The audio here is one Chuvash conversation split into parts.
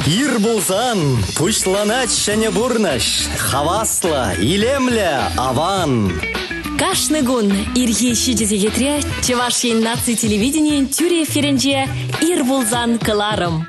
Ир пулсан пуҫланать ҫӗнӗ пурнӑҫ. Хаваслӑ, илемлӗ, аван. Кашни кун ирхи 7 сехетре Чӑваш Ен наци телевиденийӗн тӳрӗ эфирӗнче «Ир пулсан» кӑларӑм.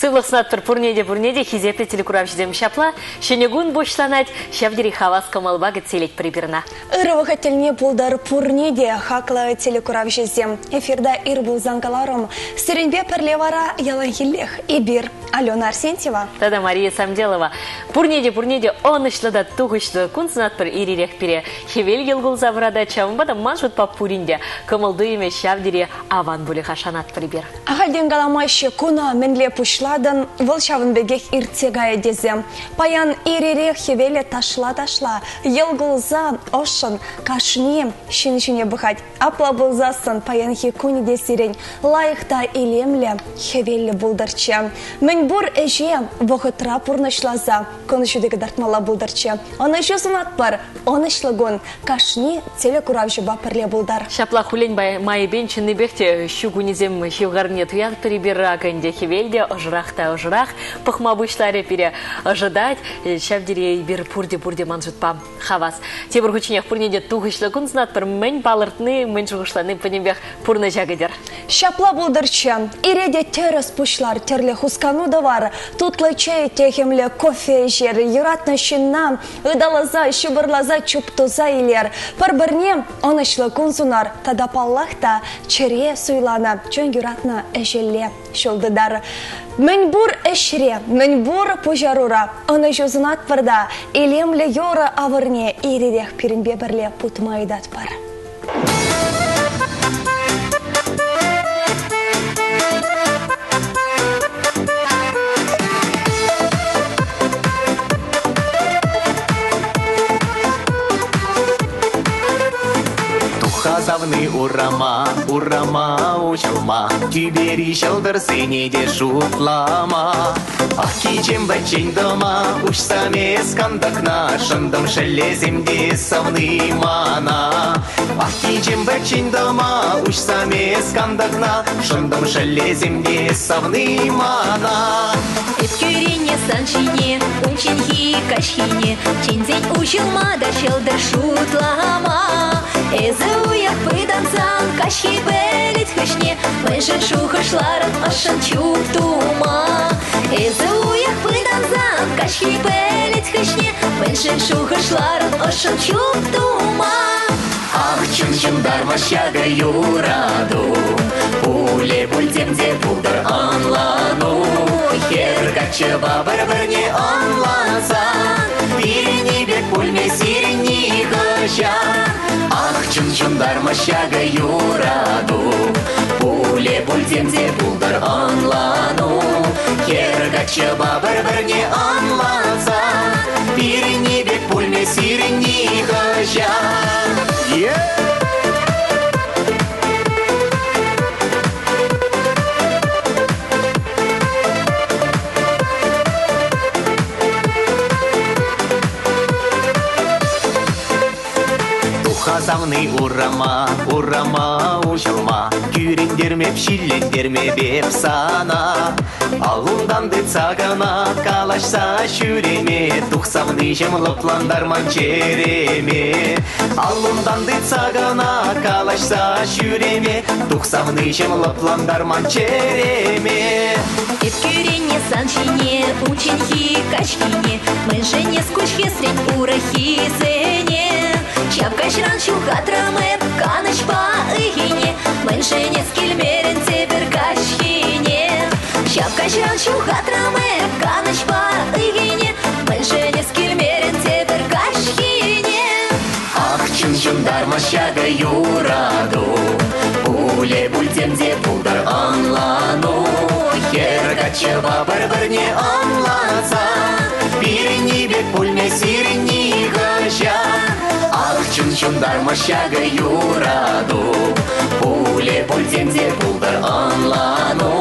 Сывлӑх сунатпӑр пурне те, пурне те, хисеплӗ телекуравҫӑсем. Ҫапла ҫӗнӗ кун пуҫланать. Ҫав тери хавас кӑмӑлпа кӗтсе илетпӗр эпир ӑна. Ырӑ вӑхӑт тӗлне пултӑр пурне те, хаклӑ телекуравҫӑсем. Эфирта ир пулсан кӑларӑм. Сирӗнпе пӗрле вара яланхиллех эпир, Алена Арсентьева. Тата Мария Самделова. Пурне те, пурне те ӑнӑҫлӑ та тухӑҫлӑ кун сунатпӑр ир-ирех пире. Хӗвел йӑл кулса вӑратать, ҫавӑнпа та ман шутпа пурин те кӑмӑл-туйӑмӗ ҫав тери аван пулӗ-ха, шанатпӑр эпир. Ахальтен каламаҫҫӗ, куна мӗнле пуҫлатӑн, вӑл ҫавӑн пекех иртсе кайӗ тесе. Паян ир-ирех хӗвеле ташла-ташла, йӑл кулса, ӑшшӑн кашни ҫын ҫине пӑхать. Апла пулсассӑн паянхи кунӗ те сирӗн лайӑх та илемлӗ, хӗвеллӗ пултӑрччӗ. Мӗнпур ӗҫе вӑхӑтра пурнӑҫласа кун ҫути кӑтартмалла пултӑрччӗ. Ӑнӑҫу сунатпӑр, ӑнӑҫлӑ кун кашни телекуравҫӑпа пӗрле пултар. Ҫапла хуллен майӗпен чӑннипех те ҫу кунӗсем ҫывхарнине туятпӑр эпир. Акӑ ӗнтӗ хӗвел те ӑшӑрах та ӑшӑрах пӑхма пуҫларӗ пире. Ӑшӑтать. Ҫав тери эпир пурте-пурте ман шутпа хавас. Тепӗр хутченех пурне те тухӑҫлӑ кун сунатпӑр. Мӗн палӑртни, мӗн шухӑшлани пӗтӗмпех пурнӑҫа кӗтӗр. Ҫапла пултӑрччӗ. Ире те тӗрӗс пуҫлар, тӗрлӗ хускану тӑвар, тутлӑ чей, техӗмлӗ кофе ӗҫер, юратнӑ ҫынна ыталаса, ҫупӑрласа чуптуса илер. Пӗр-пӗрне ӑнӑҫлӑ кун сунар тата, паллах та, чӗре суйланӑ, чун юратнӑ ӗҫелле ҫул тытар. Мӗнпур ӗҫре, мӗнпур пуҫарура ӑнӑҫу сунатпӑр та илемлӗ юрӑ авӑрне ир-ирех пирӗнпе пӗрле путма ыйтатпӑр. Туха савни урама, урама уҫӑлма, тӳпери ҫӑлтӑрсене те шутлама. Ах, кичем пӗччен тӑма, уҫсам эс кантӑкна, шӑнтӑм шӗллесем те савни мана. Ах, кичем пӗччен тӑма, уҫсам эс кантӑкна, шӑнтӑм шӗллесем те савни мана. Эп кӳреннӗ сан ҫине, унчченхи каҫхине, чӗнсен уҫӑлма та ҫӑлтӑр шутлама. Эсӗ уйӑх пытансан каҫхи пӗлӗт хыҫне мӗншӗн шухӑшларӑн ӑшшӑн чуп тума? Эсӗ уйӑх пытансан каҫхи пӗлӗт хыҫне мӗншӗн шухӑшларӑн ӑшшӑн чуп тума? Ах, чӑн-чӑн тармасть ҫакӑ юрату, пуле пуль те пултӑр ӑнлану. Хӗр каччӑпа пӗр-пӗрне ӑнлансан, пирӗнни пек пулмӗ сирӗн нихӑҫан. Ах, чӑн-чӑн тармасть ҫакӑ юрату, пуле пуль те пултӑр ӑнлану. Хӗр каччӑпа пӗр-пӗрне ӑнлансан, пирӗнни пек пулмӗ сирӗн нихӑҫан. Yeah! Туха савни урама, урама уҫӑлма, кӳрентерме, ҫиллентерме эп сана. Аллунтан тытса кӑна калаҫса ҫӳреме, тух савниҫӗм лӑплантарман чӗреме. Аллунтан тытса кӑна калаҫса ҫӳреме, тух савниҫӗм лӑплантарман чӗреме. Эп кӳреннӗ сан ҫине, унчченхи каҫхине, мӗншӗн эс куҫ хӗсрен урӑххисене? Ҫав каҫран ҫухатрӑм эп канӑҫпа ыйхине, мӗншӗн эс килмерӗн тепӗр каҫхине? Ҫав каҫран ҫухатрӑм эп канӑҫпа ыйхине, мӗншӗн эс килмерӗн тепӗр каҫхине? Ах, чӑн-чӑн тармасть ҫакӑ юрату, пуле пуль тем те пултӑр ӑнлану. Хӗр каччӑпа пӗр-пӗрне ӑнлансан, пирӗнни пек пулмӗ сирӗн нихӑҫан. Ах, чӑн-чӑн тармасть ҫакӑ юрату, пуле пуль тем те пултӑр ӑнлану.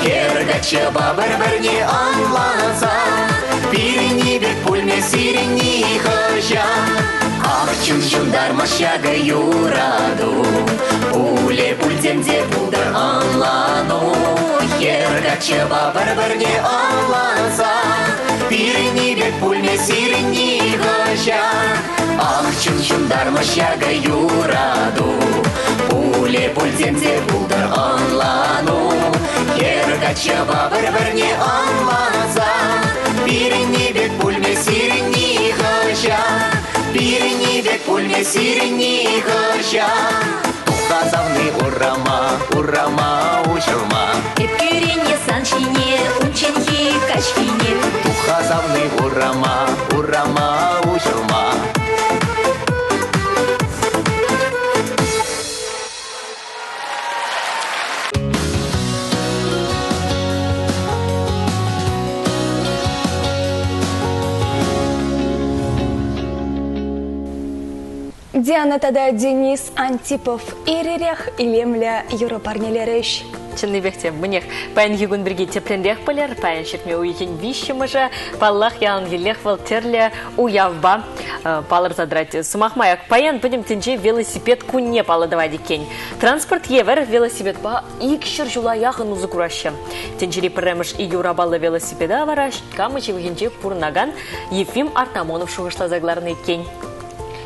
Хӗр каччӑпа пӗр-пӗрне ӑнлансан, пирӗнни пек пулмӗ сирӗн нихӑҫан. Ах, чун ҫунтармасть ҫакӑ юрату. Пуле пультем те пултӑр ӑнлану. Хӗр каччӑпа пӗр-пӗрне ӑнланса, пирӗнни пек пулмӗ сирӗн нихӑҫан. Ах, чун ҫунтармасть ҫакӑ юрату. Пуле пультем те пултӑр ӑнлану. Хӗр каччӑпа пӗр-пӗрне ӑнланса, пирӗнни пек пулмӗ сирӗн нихӑҫан. Пирӗнни пек пулмӗ сирӗн нихӑҫан. Туха савни урама, урама уҫӑлма. Эп кӳреннӗ сан ҫине, унчченхи каҫхине. Туха савни урама, урама уҫӑлма. Диана тата Денис Антипов ир-ирех илемлӗ юрӑ парнелерӗҫ. Чӑннипех те, мӗнех, паянхи кун пирки тӗплӗнрех пӗлер. Паян ҫӗртме уйӑхӗн виҫҫӗмӗшӗ, паллах, яланхиллех вӑл тӗрлӗ уявпа палӑрса тӑрать. Сӑмах май, паян пӗтӗм тӗнче велосипед кунне паллӑ тӑвать иккен. Транспорт евӗр велосипедпа 200 ҫула яхӑн усӑ кураҫҫӗ. Тӗнчери пӗрремӗш икӗ урапаллӑ велосипеда вара Кама ҫывӑхӗнче пурӑнакан Ефим Артамонов шухӑшласа кӑларнӑ иккен.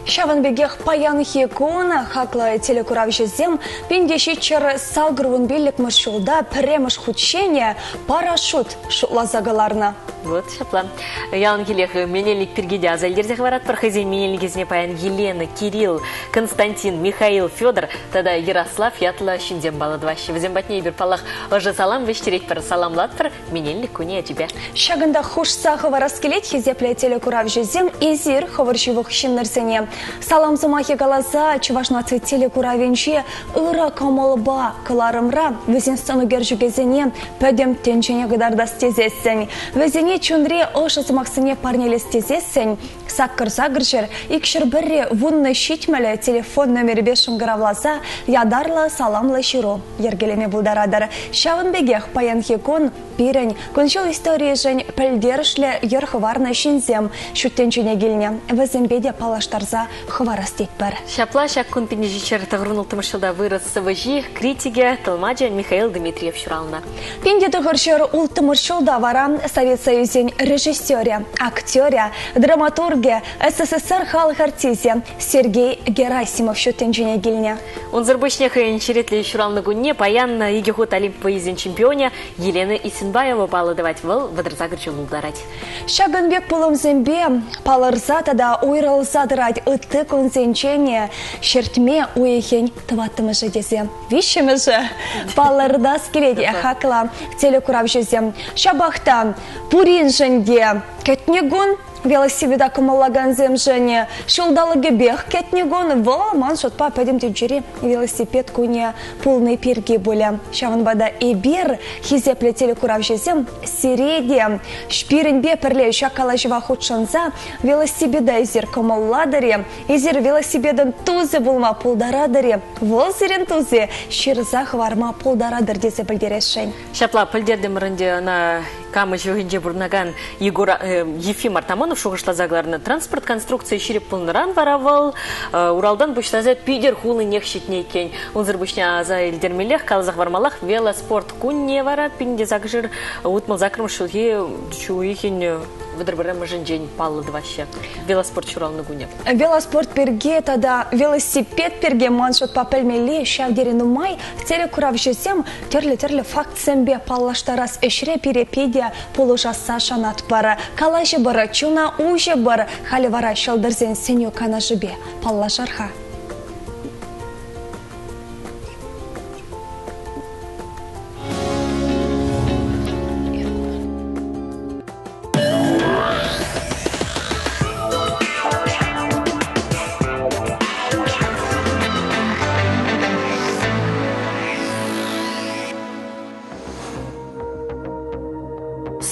Ҫавӑн пекех паянхи кун хаклӑ телекуравҫӑсем 1785 ҫулта пӗрремӗш хутчен парашют шутласа кӑларнӑ. Вот ҫапла. Яланхиллех менелник пирки те аса илтерсе хӑваратпӑр. Хӑйсен менелникӗсене паян Елена, Кирилл, Константин, Михаил, Федор тата Ярослав ятлӑ ҫынсем паллӑ тӑваҫҫӗ. Вӗсем патне эпир, паллах, ӑшӑ салам вӗҫтеретпӗр, саламлатпӑр. Менелник кунӗ ячӗпе. Ҫакӑнта хушса хӑварас килет, хисеплӗ телекуравҫӑсем, эсир хӑвӑр ҫывӑх ҫыннӑрсене салам сӑмахӗ каласа Чӑваш наци телекуравӗнче ырӑ кӑмӑлпа кӑларӑмра вӗсен сӑнӳкерчӗкӗсене пӗтӗм тӗнчене кӑтартас тесессӗн, вӗсене чунри ӑшӑ сӑмахсене парнелес тесессӗн саккӑр сакӑрҫӗр икҫӗр пӗрре вуннӑ ҫитмӗлӗ телефон номерӗпе шӑнкӑравласа ятарлӑ саламлӑ ҫыру йӗркелеме пултаратӑр. Ҫавӑн пекех паянхи кун пирӗн кун-ҫул историйӗшӗн пӗлтерӗшлӗ йӗр хӑварнӑ ҫынсем ҫут тӗнчене килнӗ. Вӗсемпе те паллаштарса хӑварас тетпӗр. Ҫапла ҫак кун 1796 ҫулта вырӑс сӑвӑҫи, критикӗ, тӑлмачӗ Михаил Дмитриев ҫуралнӑ. 1906 ҫулта вара Совет Союзӗн режиссерӗ, актерӗ, драматургӗ, СССР халӑх артисчӗ Сергей Герасимов ҫут тӗнчене килнӗ. Унсӑр пуҫне хӑйӗн черетлӗ ҫуралнӑ кунне паян икӗ хут Олимп вӑййисен чемпионӗ Елена Исинбаева паллӑ тӑвать. Вӑл 38 ҫул тултарать. Ҫакӑн пек пулӑмсемпе палӑрса тата уйрӑлса тӑрать ытти кунсенчен ҫӗртме уйӑхӗн тӑваттӑмӗшӗ тесе. Виҫҫӗмӗшӗ палӑртас килет хаклӑ телекуравҫӑсем. Ҫапах та пуриншӗн те кӗтнӗ кун велосипеда кӑмӑллакансемшӗн ҫулталӑкӗпех кӗтнӗ кун вӑл ман шутпа пӗтӗм тӗнчери велосипед кунӗ пулни пирки пулӗ. Ҫавӑнпа та эпир, хисеплӗ телекуравҫӑсем, сире те пирӗнпе пӗрле ҫак калаҫӑва хутшӑнса велосипеда эсир кӑмӑллатӑр-и? Эсир велосипедӑн тусӗ пулма пултаратӑр-и? Вӑл сирӗн тусӗ ҫырса хӑварма пултаратӑр тесе пӗлтересшӗн. Ҫапла пӗлтертӗмӗр ӗнтӗ ӑна Кама ҫывӑхӗнче пурӑнакан Егор Ефим Артамонов шухӑшласа кӑларнӑ транспорт конструкцийӗ ҫирӗп пулнӑран вара вӑл Уралтан пуҫласа Питӗр хулинех ҫитнӗ иккен. Унсӑр пуҫне аса илтермеллех, каласа хӑвармаллах, велоспорт кунне вара 1868 ҫулхи ҫу уйӑхӗн 31-мӗшӗнчен паллӑ тӑваҫҫӗ. Велоспорт ҫуралнӑ кунӗ. Велоспорт пирки тата велосипед пирки ман шутпа пӗлмелли ҫав тери нумай. Телекуравҫӑсем тӗрлӗ-тӗрлӗ фактсемпе паллаштарас ӗҫре пире питӗ пулӑшасса шанатпӑр. Калаҫӑпӑр, чуна уҫӑпӑр. Халӗ вара ҫӑлтӑрсен сӗнӳ канашӗпе паллашар-ха.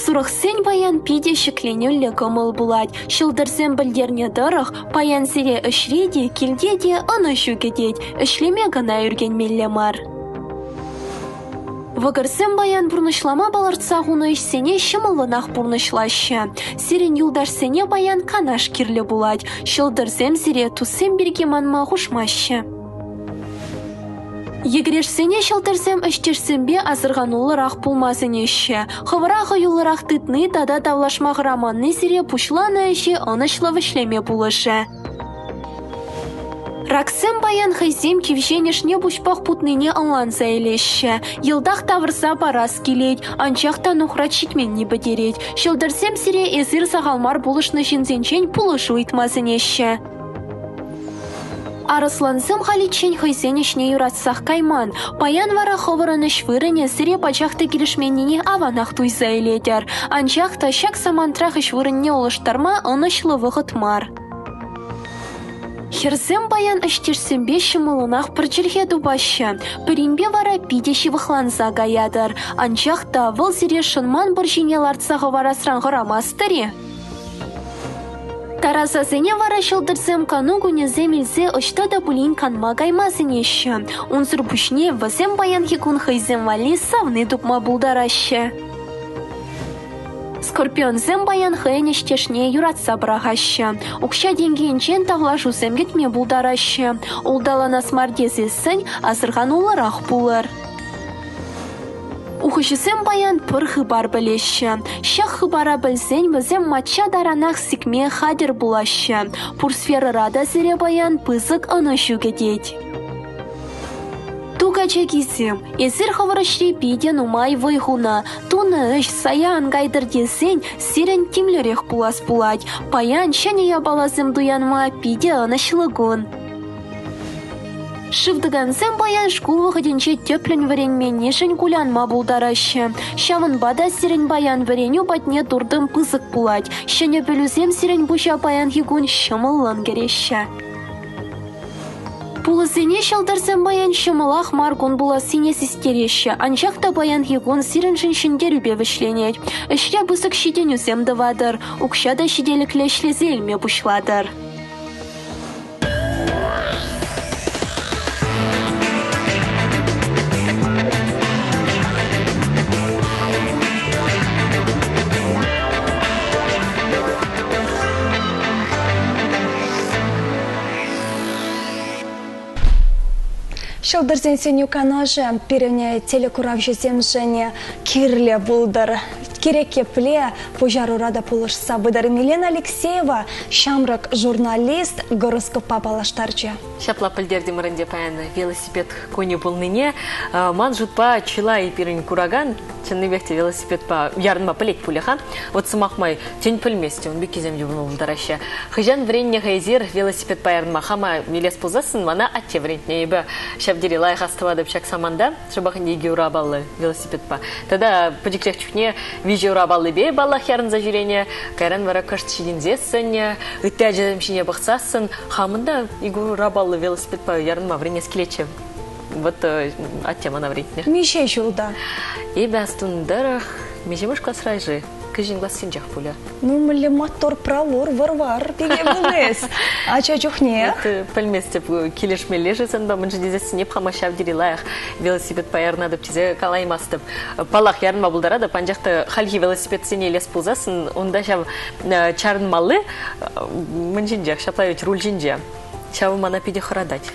Сурӑхсен паян питӗ ҫӗкленӳллӗ кӑмӑл пулать. Ҫӑлтӑрсем пӗлтернӗ тӑрӑх, паян сире ӗҫре те, килте те ӑнӑҫу кӗтет. Ӗҫлеме кӑна ӳркенмелле мар. Вӑкӑрсем паян пурнӑҫлама палӑртса хунӑ ӗҫсене ҫӑмӑллӑнах пурнӑҫлаҫҫӗ. Сирӗн юлташсене паян канаш кирлӗ пулать. Ҫӑлтӑрсем сире туссем пирки манма хушмаҫҫӗ. Йӗкӗрешсене ҫӑлтӑрсем ӗҫтешсемпе асӑрхануллӑрах пулма сӗнеҫҫӗ. Хӑвӑра хӑюллӑрах тытни тата тавлашма хӑраманни сире пуҫланӑ ӗҫе ӑнӑҫлӑ вӗҫлеме пулӑшӗ. Раксем паян хӑйсем кивҫен ӗшне пуҫпах путнине ӑнланса илеҫҫӗ. Йӑлтах тавӑрса парас килет, анчах та нухрат ҫитменни пӗтерет. Ҫӑлтӑрсем сире эсир сахал мар пулӑшнӑ ҫынсенчен пулӑшу ыйтма сӗнеҫҫӗ. Арӑслансем халиччен хӑйсен ӗҫне юратсах кайман. Паян вара хӑвӑрӑн ӗҫ вырӑнӗ сире пачах та килӗшменнине аванах туйса илетӗр. Анчах та ҫак самантрах ӗҫ вырӑнне улӑштарма ӑнӑҫлӑ вӑхӑт мар. Хӗрсем паян ӗҫтешсемпе ҫӑмӑллӑнах пӗр чӗлхе тупаҫҫӗ. Пӗринпе вара питӗ ҫывӑхланса каятӑр. Анчах та вӑл сире шӑнман пӑр ҫине лартса хӑварасран хӑрамастӑр-и? Тарасасене вара ҫӑлтӑрсем кану кунӗсем илсе ӑҫта та пулин канма кайма сӗнеҫҫӗ. Унсӑр пуҫне вӗсем паянхи кун хӑйсем валли савни тупма пултараҫҫӗ. Скорпионсем паян хӑйӗн ӗҫтешне юратса пӑрахаҫҫӗ. Укҫа-тенкӗ енчен тавлашусем кӗтме пултараҫҫӗ. Улталанас мар тесессӗн асӑрхануллӑрах пулӑр. Ухӑҫӑсем паян пӗр хыпар пӗлеҫҫӗ. Ҫак хыпара пӗлсен вӗсем мачча таранах сикме хатӗр пулаҫҫӗ. Пур сферӑра та сире паян пысӑк ӑнӑҫу кӗтет. Ту качакисем, эсир хӑвӑр ӗҫре питӗ нумай вӑй хунӑ. Тунӑ ӗҫ сая ан кайтӑр тесен сирӗн тимлӗрех пулас пулать. Паян ҫӗнӗ япаласем туянма питӗ ӑнӑҫлӑ кун. Шыв тӑкансем паян шкул вӑхӑтӗнче тӗплӗн вӗренменнишӗн кулянма пултараҫҫӗ. Ҫавӑнпа та сирӗн паян вӗренӳ патне туртӑм пысӑк пулать. Ҫӗнӗ пӗлӳсем сирӗн пуҫа паянхи кун ҫӑмӑллӑн кӗреҫҫӗ. Пулӑсене ҫӑлтӑрсем паян ҫӑмӑлах мар кун пулассине систереҫҫӗ, анчах та паянхи кун сирӗншӗн ҫӗнтерӳпе вӗҫленет. Ӗҫре пысӑк ҫитӗнӳсем тӑватӑр, укҫа та ҫителӗклӗ ӗҫлесе илме пуҫлатӑр. Ҫӑлтӑрсен сӗнӳ канашӗ пирӗн телекуравҫӑсемшӗн кирлӗ пултӑр. Кирек епле пуҫарура та пулӑшса пытӑр. Милена Алексеева ҫамрӑк журналист гороскоппа паллаштарчӗ. Ҫапла пӗлтертӗмӗр ӗнтӗ паян велосипед кунӗ пулнине. Ман шутпа чылай пирӗн куракан чӑннипех те велосипедпа ярӑнма пӗлет пулӗ-ха. Вот сӑмах май, тен пӗлмест, ун пеккисем те пулма пултараҫҫӗ. Хӑҫан вӗреннӗ-ха эсир велосипедпа ярӑнма? Хама илес пулсассӑн мана атте вӗрентнӗ. Эпӗ ҫав тери лайӑх астӑватӑп ҫак саманта. Шӑпах ӗнтӗ икӗ урапаллӑ велосипедпа. Тата пӗчӗкрех чухне виҫӗ урапаллипе паллах ярӑнса ҫӳренӗ. Кайран вара кӑшт ҫитӗнсессӗн, ытти ачасем ҫине пӑхсассӑн хамӑн та икӗ урапаллӑ велосипедпа ярӑнма вӗренес килетчӗ. Вот атте мана вӗрентнӗ. Миҫе ҫулта? Эпӗ астун тӑрӑх миҫемӗш класра-ши? Кӗҫӗн классенчех пулӗ. Ну, мӗнле маттур правур, вӑр-вар пике пулнӑ эс ача чухне. Пӗлместӗп, килӗшмелле-ши санпа, мӗншӗн тесессӗн эп хама ҫав тери лайӑх велосипедпа ярӑнатӑп тесе калаймастӑп. Паллах, ярӑнма пултаратӑп, анчах та хальхи велосипедсене илес пулсассӑн унта ҫав чарӑнмалли мӗн ҫинчех, ҫапла ведь руль ҫинче. Ҫавӑ мана питӗ хӑратать.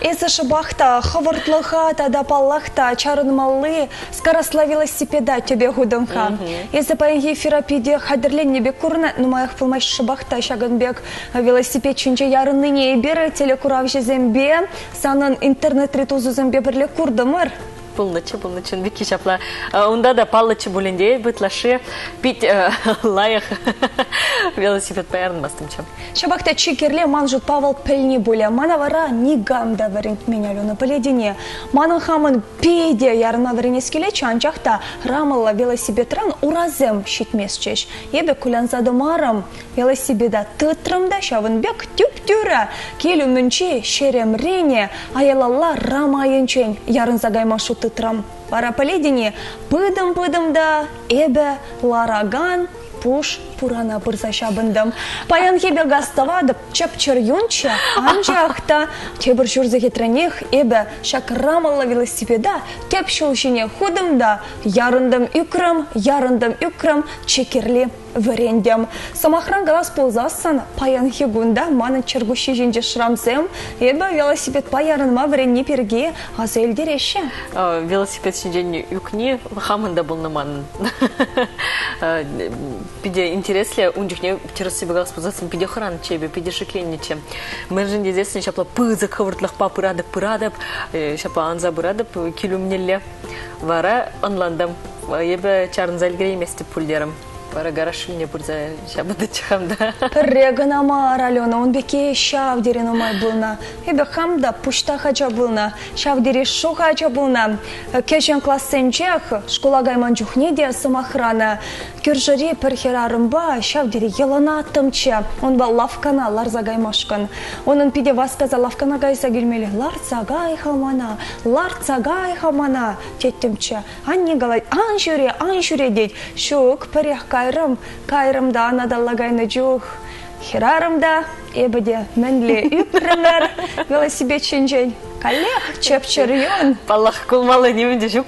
Эсӗ шӑпах та хӑвӑртлӑха тата паллах та чарӑнмалли скоростла велосипеда тӗпе хутӑм-ха. Эсӗ паянхи эфира питӗ хатӗрленнӗ пек курӑнать. Нумаях пулмасть шӑпах та ҫакӑн пек велосипед ҫинче ярӑннине эпир телекуравҫӑсемпе, санӑн интернетри тусусемпе пӗрле куртӑмӑр. Пулнӑччӗ, пулнӑччӗ. Вики ҫапла. Унта та паллӑччӗ пулин те ытлашши пит лайӑх велосипедпа ярӑнмастӑмччӗ. Ҫапах та чи кирли ман шутпа вӑл пӗлни пулӗ. Мана вара никам та вӗрентмен, Алена, пӗлетӗн-и? Манӑн хамӑн питӗ ярӑнма вӗренес килетчӗ, анчах та рамӑллӑ велосипедран урасем ҫитместчӗҫ. Эпӗ кулянса тӑмарӑм, велосипеда тытрӑм та ҫавӑн пек тӳп-тӳрӗ кил умӗнчи ҫеремрене аялалла рама айӗнчен ярӑнса кайма шут тытрӑм. Вара пӗлетӗн-и, пытӑм-пытӑм та эпӗ ларакан. Пуш пурана пырса ҫапӑнтӑм. Паянхи пек астӑватӑп, чӗп-чӗр юнччӗ, анчах та тепӗр ҫур сехетренех эпӗ ҫак рамӑллӑ велосипеда тӗп ҫул ҫине хутӑм та ярӑнтӑм ӳкрӗм, ярӑнтӑм ӳкрӗм, чи кирли вӗрентӗм. Сӑмахран калас пулсассӑн, паянхи кун та манӑн чӗркуҫҫи ҫинчи шрамсем эпӗ велосипедпа ярӑнма вӗренни пирки аса илтереҫҫӗ. Велосипед ҫинчен ӳкни хамӑн та пулнӑ манӑн. Питӗ интереслӗ. Ун чухне тӗрӗссипе калас пулсассӑн питӗ хӑранӑччӗ эпӗ, питӗ шикленнӗччӗ. Мӗншӗн тесессӗн ҫапла пысӑк хӑвӑртлӑхпа пыратӑп-пыратӑп, ҫапла анса пыратӑп кил умнелле. Вара ӑнлантӑм, эпӗ чарӑнса ӗлкӗрейместӗп пуль терӗм. Вара гараж ҫумне пырса ҫапӑннӑччӗ хам та. Пӗрре кӑна мар, Алена, ун пекки ҫав тери нумай пулнӑ. Эпӗ хам та пуҫтах ача пулнӑ, ҫав тери шухӑ ача пулнӑ. Кӗҫӗн классенчех шкула кайман чухне те сӑмахран кӳршӗри пӗр хӗрарӑмпа ҫав тери йӑлӑнаттӑмччӗ. Унпа лавккана ларса каймашкӑн. Унӑн питӗ васкаса лавккана кайса килмелле. Лартса кай-ха мана, лартса кай-ха мана, теттӗмччӗ. Анне калать, ан ҫӳре, ан ҫӳре тет. Ҫук, пӗрех кайрӑм, кайрӑм та анаталла кайнӑ чух. Хӗрарӑм та, эпӗ те мӗнле ӳкрӗмӗр велосипед ҫинчен. Каллех чӗп-чӗр юн. Паллах, кулмалли нимӗн те ҫук.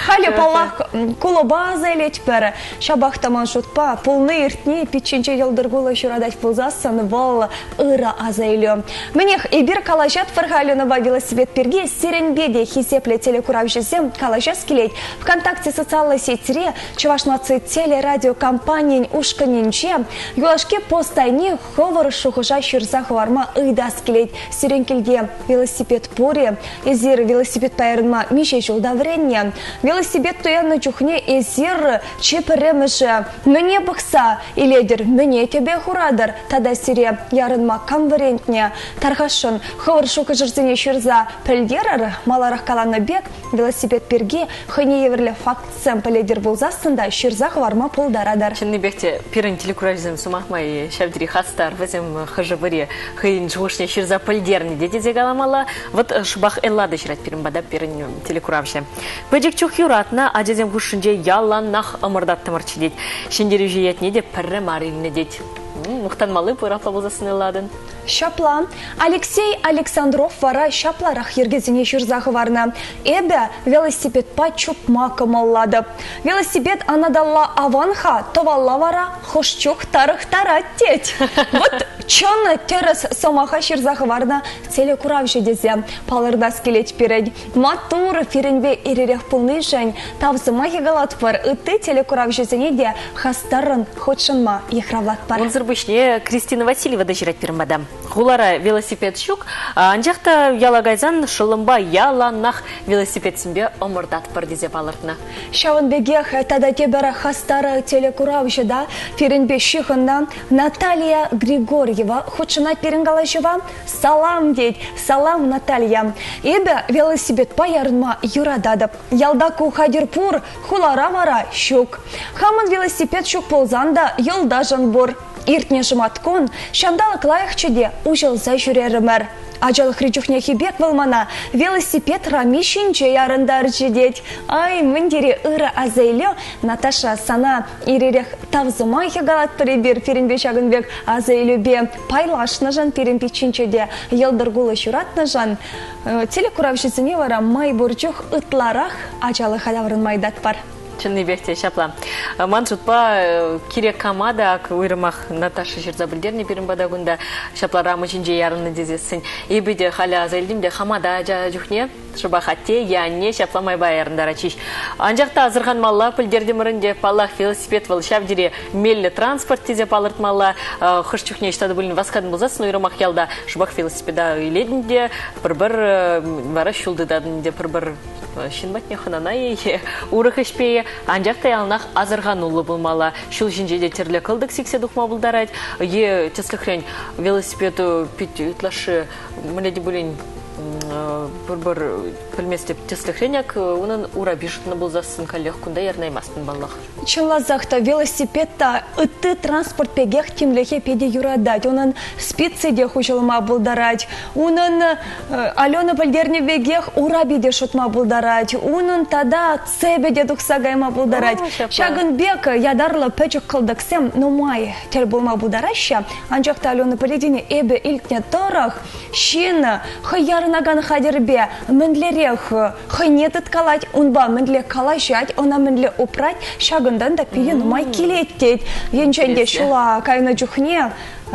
Халӗ, паллах, кулӑпа аса илетпӗр. Ҫапах та ман шутпа, пулни-иртни пиччинче йӑлтӑр кулӑ ҫуратать пулсассӑн вӑл ырӑ аса илӳ. Мӗнех, эпир калаҫатпӑр-ха Аленӑпа велосипед пирки. Сирӗнпе те хисеплӗ телекуравҫӑсем калаҫас килет. ВКонтакте социаллӑ сетьре Чӑваш наци телерадиокомпанийӗн ушкӑнӗнче юлашки пост айне хӑвӑр шухӑша ҫырса хӑварма ыйтас килет. Сирӗн килте велосипед пур-и? Эсир велосипедпа ярӑнма миҫе ҫулта вӗреннӗ? Велосипед туяннӑ чухне эсир чи пӗрремӗшӗ мӗне пӑхса илетӗр, мӗне тӗпе хуратӑр тата сире ярӑнма кам вӗрентнӗ? Тархасшӑн, хӑвӑр шухӑшӑрсене ҫырса пӗлтерӗр. Маларах каланӑ пек, велосипед пирки хӑйне евӗрлӗ фактсем пӗлетӗр пулсассӑн та ҫырса хӑварма пултаратӑр. Чӑннипех те пирӗн телекуравҫӑсем сӑмах май ҫав тери хастар. Вӗсем хӑшӗ-пӗри хӑйӗн шухӑшне ҫырса пӗлтернӗ те тесе каламалла. Вот шӑпах Эллада ҫырать пирӗн пата пирӗн телекуравҫӑ. Пӗчӗк чух юратнӑ ачасем хушшинче яланах ӑмӑртаттӑмӑрччӗ тет. Ҫӗнтерӳҫӗ ятне те пӗрре мар илнӗ тет. Мухтанмалли пур апла пулсассӑн Элладӑн. Ҫапла. Алексей Александров вара ҫапларах йӗркесене ҫырса хӑварнӑ. Эпӗ велосипедпа чупма кӑмӑллатӑп. Велосипед анаталла аван-ха, тӑвалла вара хӑш чух тарӑхтарать тет. Вот чӑн тӗрӗс сӑмаха ҫырса хӑварнӑ телекуравҫӑ тесе палӑртас килет пирӗн. Маттур, пирӗнпе иререх пулнишӗн тав сӑмахӗ калатпӑр, ытти телекуравҫӑсене те хастаррӑн хутшӑнма йыхравлатпӑр. Унсӑр пуҫне Кристина Васильева та ҫырать пирӗн пата. Хулара велосипед ҫук, анчах та яла кайсан шӑллӑмпа яланах велосипедсемпе ӑмӑртатпӑр тесе палӑртнӑ. Ҫавӑн пекех тата тепӗр хастар телекуравҫӑ та пирӗнпе ҫыхӑннӑ Наталья Григорьева хутшӑнать пирӗн калаҫӑва. Салам, тет. Салам, Наталья. Эпӗ велосипедпа ярӑнма юрататӑп. Ялта ку хатӗр пур, хулара вара ҫук. Хамӑн велосипед ҫук пулсан та юлташӑн пур. Иртнӗ шӑматкун ҫанталӑк лайӑхчӗ те уҫӑлса ҫӳрерӗмӗр. Ачалӑхри чухнехи пек вӑл мана велосипед рами ҫинче ярӑнтарчӗ тет. Ай, мӗн тери ырӑ аса илӳ, Наташа, сана Ир-ирех тав сӑмахӗ калатпӑр эпир пирӗнпе ҫакӑн пек аса илӳпе пайлашнӑшӑн, пирӗн пиччинче те йӑлтӑр кулӑ ҫуратнӑшӑн. Телекуравҫӑсене вара май пур чух ытларах ачалӑха таврӑнма ыйтатпӑр. Чӑннипех те ҫапла. Ман шутпа, кирек кама та, ак уйрӑмах Наташа ҫырса пӗлтернӗ пирӗн пата кунта, ҫапла рама ҫинче ярӑннӑ тесессӗн. Эпӗ те халӗ аса илтӗм те хама та ача чухне Шӑпах атте е анне ҫапла майпа ярӑнтарать ҫеҫ. Анчах та асӑрханмалла, пӗлтертӗмӗр ӗнтӗ, паллах, велосипед вӑл ҫав тери меллӗ транспорт тесе палӑртмалла. Хӑш чухне ӑҫта та пулин васкатӑн пулсассӑн уйрӑмах ялта шӑпах велосипеда илетӗн те пӗр-пӗр вара ҫул тытатӑн ӗнтӗ пӗр-пӗр ҫын патне хӑнана-и е урӑх ӗҫпе-и. Анчах та яланах асӑрхануллӑ пулмалла. Ҫул ҫинче те тӗрлӗ кӑлтӑк сиксе тухма пултарать. Е, тӗслӗхрен, велосипед пит ытлашши мӗнле те пулин. Пӗр-пӗр пӗлместӗп тӗслӗхрен ак унӑн урапи шӑтнӑ пулсассӑн каллех кунта ярӑнаймастӑн паллах. Чӑнласах та велосипед та ытти транспорт пекех тимлӗхе питӗ юратать. Унӑн спици те хуҫӑлма пултарать. Унӑн Алена пӗлтернӗ пекех урапи те шӑтма пултарать. Унӑн тата цепӗ те тухса кайма пултарать. Ҫакӑн пек ятарлӑ пӗчӗк кӑлтӑксем нумай тӗл пулма пултараҫҫӗ. Анчах та Алена пӗлетӗн-и, эпӗ илтнӗ тӑрӑх ҫын хӑй ярӑнакан хатӗрпе мӗнлерех хӑйне тыткалать, унпа мӗнле калаҫать, ӑна мӗнле упрать, ҫакӑнтан та питӗ нумай килет тет. Енчен те ҫула кайнӑ чухне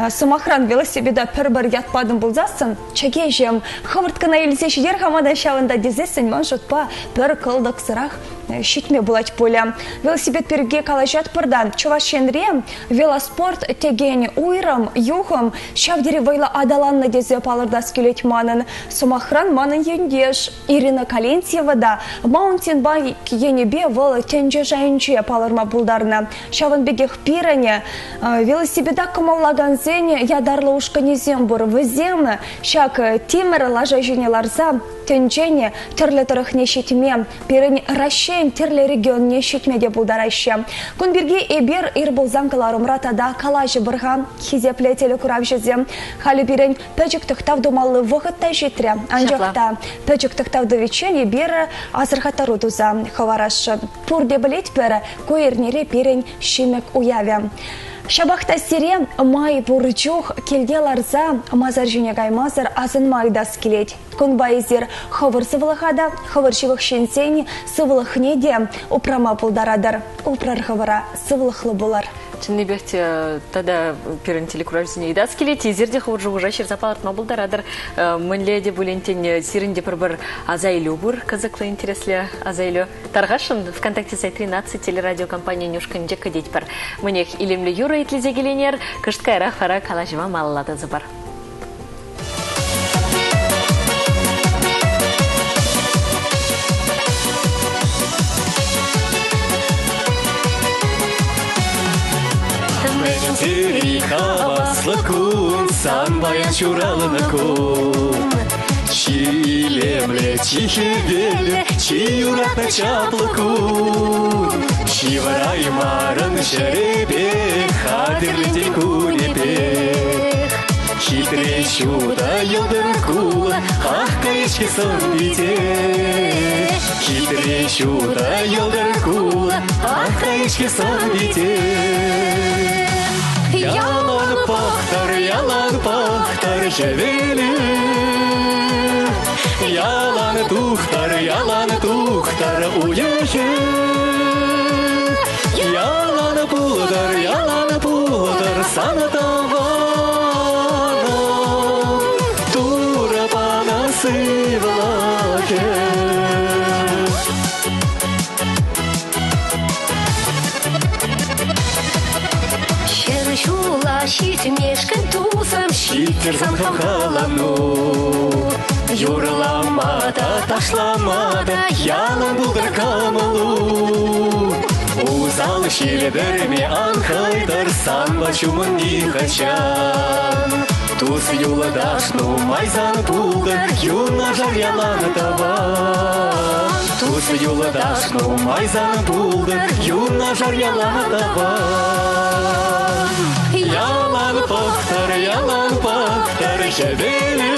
сӑмахран велосипеда пӗр-пӗр ят патӑм пулсассӑн, чӗкеҫӗм, хӑвӑрт кӑна илсе ҫитер-ха мана ҫавӑнта тесессӗн ман шутпа пӗр кӑлтӑксӑрах ҫитме пулать пулӗ. Велосипед пирки калаҫатпӑр та Чӑваш Енре велоспорт текен уйрӑм юхӑм ҫав тери вӑйлӑ аталаннӑ тесе палӑртас килет манӑн. Сӑмахран, манӑн ентеш Ирина Калентьева та маунтинбайк енӗпе вӑл тӗнче шайӗнче палӑрма пултарнӑ. Ҫавӑн пекех пирӗн велосипеда кӑмӑллакансен ятарлӑ ушкӑнӗсем пур. Вӗсем ҫак тимӗр лаша ҫине ларса тӗнчен тӗрлӗ тӑрӑхне ҫитме, пирӗн Раҫҫейӗн тӗрлӗ регионне ҫитме те пултараҫҫӗ. Кун пирки эпир ир пулсан кӑларӑмра тата калаҫӑпӑр-ха, хисеплӗ телекуравҫӑсем. Халӗ пирӗн пӗчӗк тӑхтав тумалли вӑхӑт та ҫитрӗ. Анчах та пӗчӗк тӑхтав тӑвиччен эпир асӑрхаттару туса хӑварасшӑн. Пурте пӗлетпӗр, ку эрнере пирӗн Ҫимӗк уявӗ. Ҫапах та сире май пур чух килте ларса масар ҫине каймасӑр асӑнма ыйтас килет. Кунпа эсир хӑвӑр сывлӑха та, хӑвӑр ҫывӑх ҫынсен сывлӑхне те упрама пултаратӑр. Упрӑр хӑвӑра, сывлӑхлӑ пулӑр. Чӑннипех те тата пирӗн телекуравҫӑсене ыйтас килет. Эсир те хӑвӑр шухӑша ҫырса палӑртма пултаратӑр. Мӗнле те пулин, тен, сирӗн те пӗр-пӗр аса илӳ пур, кӑсӑклӑ, интереслӗ аса илӳ. Тархасшӑн ВКонтакте сайтри наци телерадиокомпанийӗн ушкӑнӗнче кӗтетпӗр. Мӗнех, илемлӗ юрӑ итлесе киленер, кӑшт каярах вара калаҫӑва малалла тӑсӑпӑр. Хаваслӑ кун, сан паян ҫуралнӑ кун. Чи илемлӗ, чи хӗвеллӗ, чи юратнӑ чаплӑ кун. Ҫывӑраймарӑн ҫӗрӗпе, хатӗрлетен кунӗпех. Хитре ҫутӑ йӑлтӑр кулӑ, ах, кайӑк-ҫке сӑн пите. Хитре ҫутӑ йӑлтӑр кулӑ, ах, кайӑк-ҫке сӑн пите. Ялан пӑхтӑр, ялан пӑхтӑр хӗвелӗ. Ялан тухтӑр, ялан тухтӑр уйӑхӗ. Ялан пултӑр, ялан пултӑр сан тӑванӑм. Турӑ панӑ сывлӑхӗ. Ҫӗр ҫула ҫитмешкӗн тусӑм Ҫиттӗр сан хавхалану. Юрлама та, ташлама та ялан пултӑр кӑмӑлу. Усал ҫилӗ вӗрме ан хӑйтӑр санпа ҫумӑн нихӑҫан. Тус юлташ нумай сан пултӑр, юнашар ялан тӑван. Тус юлташ нумай сан пултӑр, юнашар ялан тӑван. Ялан пӑхтӑр, ялан пӑхтӑр хӗвелӗ.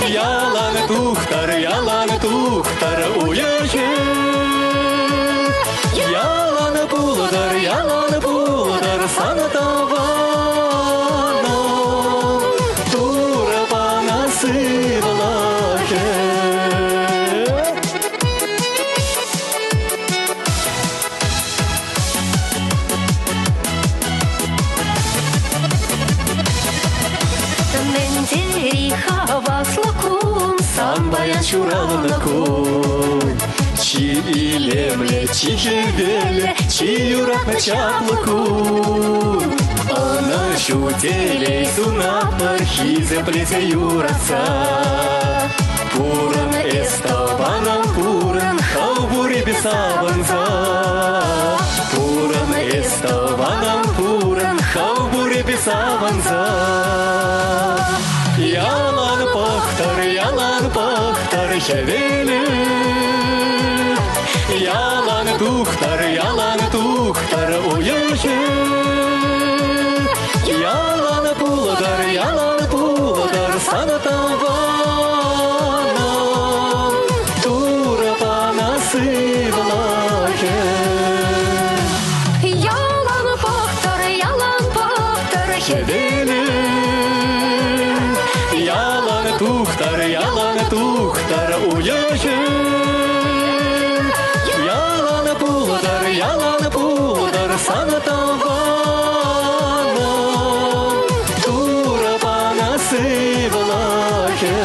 Ялан тухтӑр, ялан тухтӑр уйӑхӗ. Ялан пултӑр, ялан пултӑр сан тӑванӑм. Турӑ панӑ сывлӑхӗ. Мӗн тери хаваслӑ кун, Сан паян ҫуралнӑ кун. Чи илемлӗ, чи хӗвеллӗ, чи юратнӑ чаплӑ кун. Ӑнӑҫу телей сунатпӑр хисеплесе юратса. Пурӑн эс тӑванӑм, пурӑн, хӑв пуррипе савӑнса. Пурӑн эс тӑванӑм, пурӑн, хӑв пуррипе савӑнса. Ялан пӑхтӑр, Хӗвелӗ. Ялан тухтӑр, ялан тухтӑр уйӑхӗ. Ялан пултӑр, ялан пултӑр сан тӑванӑм. Турӑ панӑ сывлӑхӗ. Ялан пӑхтӑр, ялан пӑхтӑр хӗвелӗ. Ялан тухтӑр, ялан тухтӑр уйӑхӗ. Ялан пултӑр, ялан пултӑр сан тӑванӑм. Турӑ панӑ сывлӑхӗ.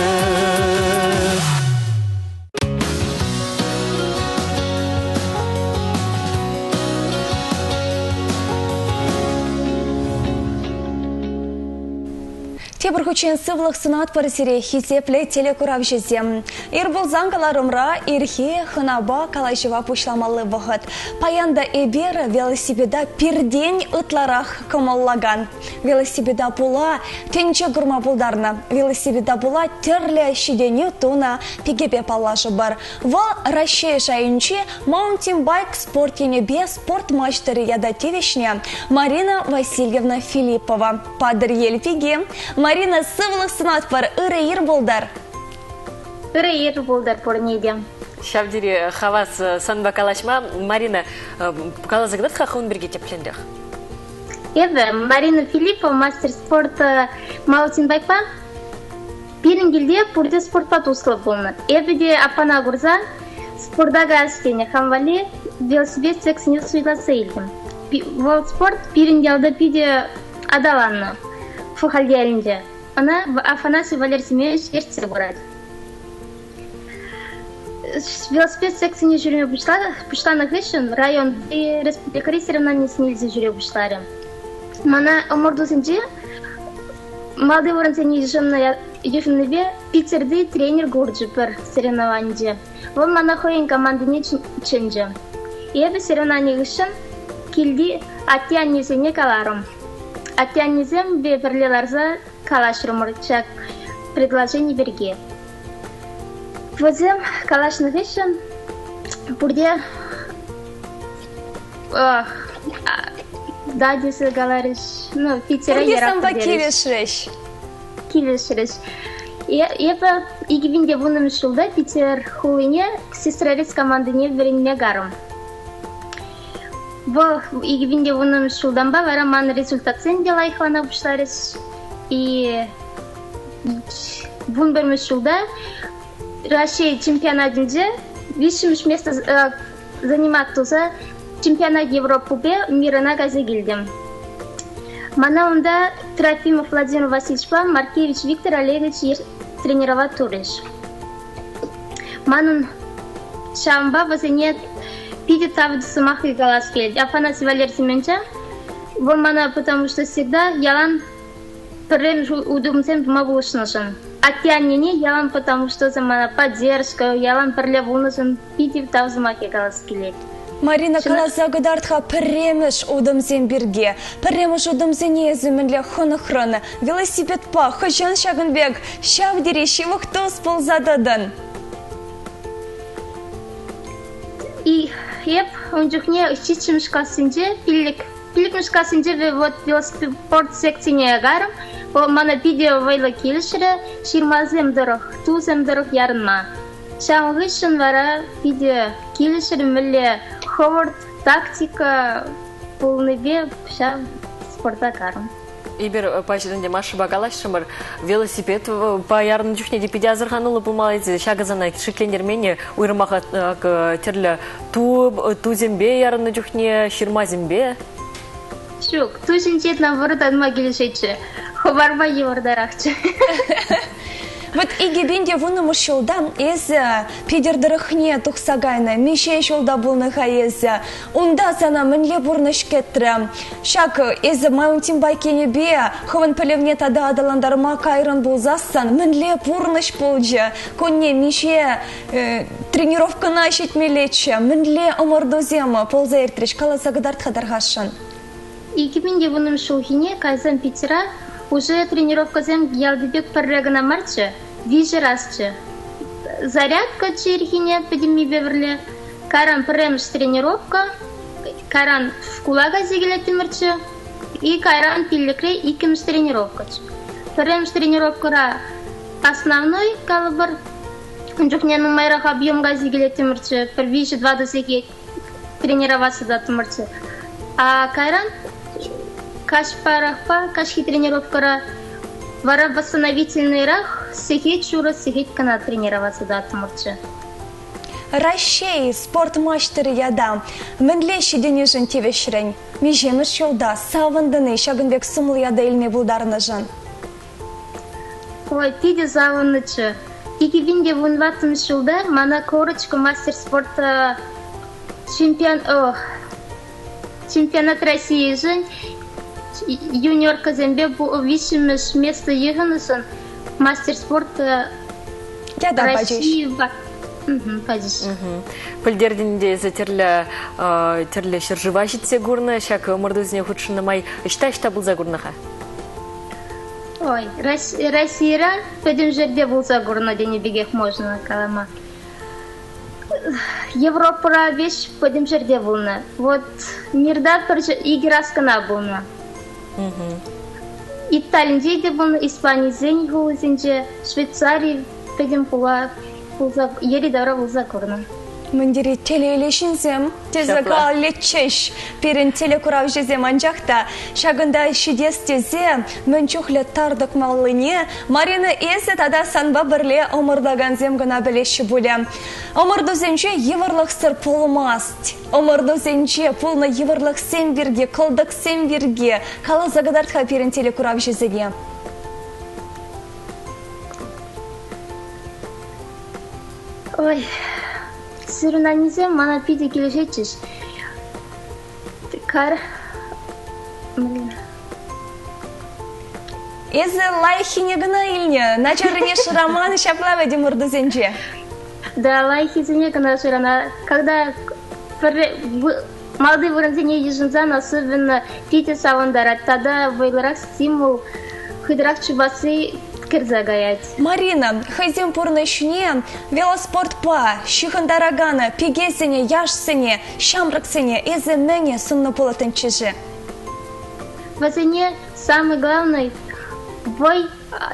Тепӗр хутчен сывлӑх сунатпӑр сире, хисеплӗ телекуравҫӑсем. Ир пулсан кӑларӑмра ирхи хӑнапа калаҫӑва пуҫламалли вӑхӑт. Паян та эпир велосипеда пиртен ытларах кӑмӑллакан. Велосипеда пула тӗнче курма пултарнӑ. Велосипеда пула тӗрлӗ ҫитӗнӳ тунӑ пикепе паллашӑпӑр. Вӑл Раҫҫей шайӗнчи маунтинбайк спорт енӗпе спорт маҫтӑрӗ ята тивӗҫнӗ Марина Васильевна Филиппова. Патӑрьел пики. Марина, сывлӑх сунатпӑр, ырӑ ир пултӑр. Ырӑ ир пултӑр пурне те. Ҫав тери хавас санпа калаҫма. Марина, каласа кӑтарт-ха хӑвӑн пирки тӗплӗнрех. Эпӗ Марина Филиппова, мастер спорта маунтинбайкпа. Пирӗн килте пурте спортпа туслӑ пулнӑ. Эпӗ те аппана курса спорта каяс тенӗ. Хам валли велосипед секцине суйласа илтӗм. Вӑл спорт пирӗн ялта питӗ аталаннӑ Шухаль ялӗнче. Ӑна Афанасий Валерий Семенович ертсе пырать. Велосипед секцине ҫӳреме пуҫланӑ хыҫҫӑн районти, республикӑри соревнованисене илсе ҫӳре пуҫларӗ. Мана ӑмӑртусенче малти вырӑнсене йышӑннипе Питерти тренер курчӗ пӗр соревнованинче. Вӑл мана хӑйӗн командине чӗнчӗ. Эпӗ соревновани хыҫҫӑн килти атте-аннесене каларӑм. Атте-аннесемпе пӗрле ларса калаҫрӑмӑр ҫак предложени пирки. Вӗсем калаҫнӑ хыҫҫӑн пурте да тесе каларӗҫ. Ну, Питере Пурте санпа килӗшрӗҫ. Килӗшрӗҫ. Эпӗ 2010 ҫулта Питер хулине Сестрорецк командине вӗренме карӑм. Вӑл 2010 ҫултанпа вара ман результатсем те лайӑхлана пуҫларӗҫ. И 11-мӗш ҫулта Раҫҫей чемпионатӗнче виҫҫӗмӗш место занимать туса чемпионат Европыпе мирана кайса килтӗм. Мана унта Трофимов Владимир Васильевичпа Маркевич Виктор Олегович тренировать турӗҫ. Манӑн ҫавӑнпа вӗсене питӗ тав сӑмах калас килет. Афанасий Валерьевич Семеновича вӑл мана потому что всегда ялан пӗрремӗш утӑмсем тума пулӑшнӑшӑн. Атте-аннене ялан потому что мана поддержка, ялан пӗрле пулнӑшӑн питӗ тав сӑмахӗ калас килет. Марина, каласа кӑтарт-ха пӗрремӗш утӑмсем пирки. Пӗрремӗш утӑмсене эсӗ мӗнле хӑнӑхрӑн? Велосипедпа хӑҫан ҫакӑн пек ҫав тери ҫывӑх тус пулса тӑтӑн? И эп ун чухне ҫиччӗмӗш классенче, пиллӗкмӗш классенче вот велосипед секцине карӑм. Вӑл мана питӗ вӑйлӑ килӗшрӗ ҫырмасем тӑрӑх, тусем тӑрӑх ярӑнма. Ҫавӑн хыҫҫӑн вара питӗ килӗшрӗ, мӗнле хӑвӑрт тактика пулнипе ҫав спорта карӑм. Эпир паҫӑр ӗнтӗ Машӑпа калаҫрӑмӑр. Велосипедпа ярӑннӑ чухне те питӗ асӑрхануллӑ пулмалла тесе ҫакӑ сана шиклентермен уйрӑмах тӗрлӗ тусемпе ярӑннӑ чухне ҫырмасемпе? Ҫук, ту ҫинче вӑртанма килӗшетчӗ. Хӑварма йывӑртарахчӗ. Вот 2010-мӗш ҫулта эсӗ Питӗр тӑрӑхне тухса кайнӑ. Миҫе ҫулта пулнӑ-ха эсӗ? Унта сана мӗнле пурнӑҫ кӗтрӗ? Ҫак эсӗ маунтинбайк енӗпе хӑвӑн пӗлӗвне тата аталантарма кайрӑн пулсассӑн мӗнле пурнӑҫ пулчӗ? Кунне миҫе тренировкӑна ҫитмеллеччӗ? Мӗнле ӑмӑртусем пулса иртрӗҫ? Каласа кӑтарт-ха тархасшӑн. 2010 ҫулхине кайсан Питера уже тренировкӑсем ялти пек пӗрре кӑна марччӗ, виҫӗ расчӗ. Зарядка чирхине пӗтӗммипе пӗрле. Кайран пӗрремӗш тренировка, кайран шкула кайса килеттӗмӗрччӗ. И кайран пиллӗкре иккӗмӗш тренировкӑччӗ. Пӗрремӗш тренировкӑра основной калӑпӑр. Ун чухне нумайрах объем кайса килеттӗмӗрччӗ. Пӗр виҫӗ-тӑватӑ сехет тренироваться таттӑмӑрччӗ. А кайран каҫпарахпа каҫхи тренировкӑра вара восстановительныйрах сехет ҫурӑ сехет кӑна тренироваться таттӑмӑрччӗ. Раҫҫей спорт маҫтӑрӗ ята мӗнле ҫитӗнӳшӗн тивӗҫрӗн? Миҫемӗш ҫулта савӑнтӑн-и ҫакӑн пек сумлӑ ята илме пултарнӑшӑн? Ой, питӗ савӑннӑччӗ. 2014 ҫулта мана корочка мастер спорта чемпион, ох, чемпионат Российӗшӗн юниоркӑсемпе виҫҫӗмӗш место йышӑннӑшӑн мастер спорта Ята пачӗҫ. Пачӗҫ. Пӗлтертӗн те эсӗ тӗрлӗ тӗрлӗ ҫӗршыва ҫитсе курнӑ, ҫак ӑмӑртусене хутшӑннӑ май ӑҫта-ӑҫта пулса курнӑ-ха? Ой, Российӑра пӗтӗм ҫӗрте пулса курнӑ тенӗ пекех можно калама. Европӑра веҫ пӗтӗм ҫӗрте пулнӑ. Вот мирта пӗр икӗ раз кӑна пулнӑ. Италинче те пулнӑ, Испанисен хулисенче, Швейцари пӗтӗм хула пулса, йӗри-тавра пулса курнӑ. Мӗн тери телейлӗ ҫынсем тесе каллеччӗҫ пирӗн телекуравҫӑсем, анчах та ҫакӑнта ҫитес тесе мӗн чухлӗ тар тӑкмаллине Марина эсӗ тата санпа пӗрле ӑмӑртакансем кӑна пӗлеҫҫӗ пулӗ. Ӑмӑртусенче йывӑрлӑхсӑр пулмасть. Ӑмӑртусенче пулнӑ йывӑрлӑхсем пирки, кӑлтӑксем пирки каласа кӑтарт-ха пирӗн телекуравҫӑсене. Ой, сирӗн аннесем мана питӗ килӗшетчӗҫ. Кар... Эсӗ лайӑххине кӑна илнӗ, начаррине шыраман ҫапла вӗт ӑмӑртусенче. Да, лайӑххисене кӑна шырана. Когда пӗрре малти вырӑнсене йышӑнсан особенно питӗ савӑнтарать тата вӑйлӑрах стимул хытӑрах чупасси кӗрсе каять. Марина, хӑйсен пурнӑҫне велоспортпа ҫыхӑнтаракан пикесене, яшсене, ҫамрӑксене эсӗ мӗне суннӑ пулӑттӑнччӗ-ши? Вӗсене самый главный вӑй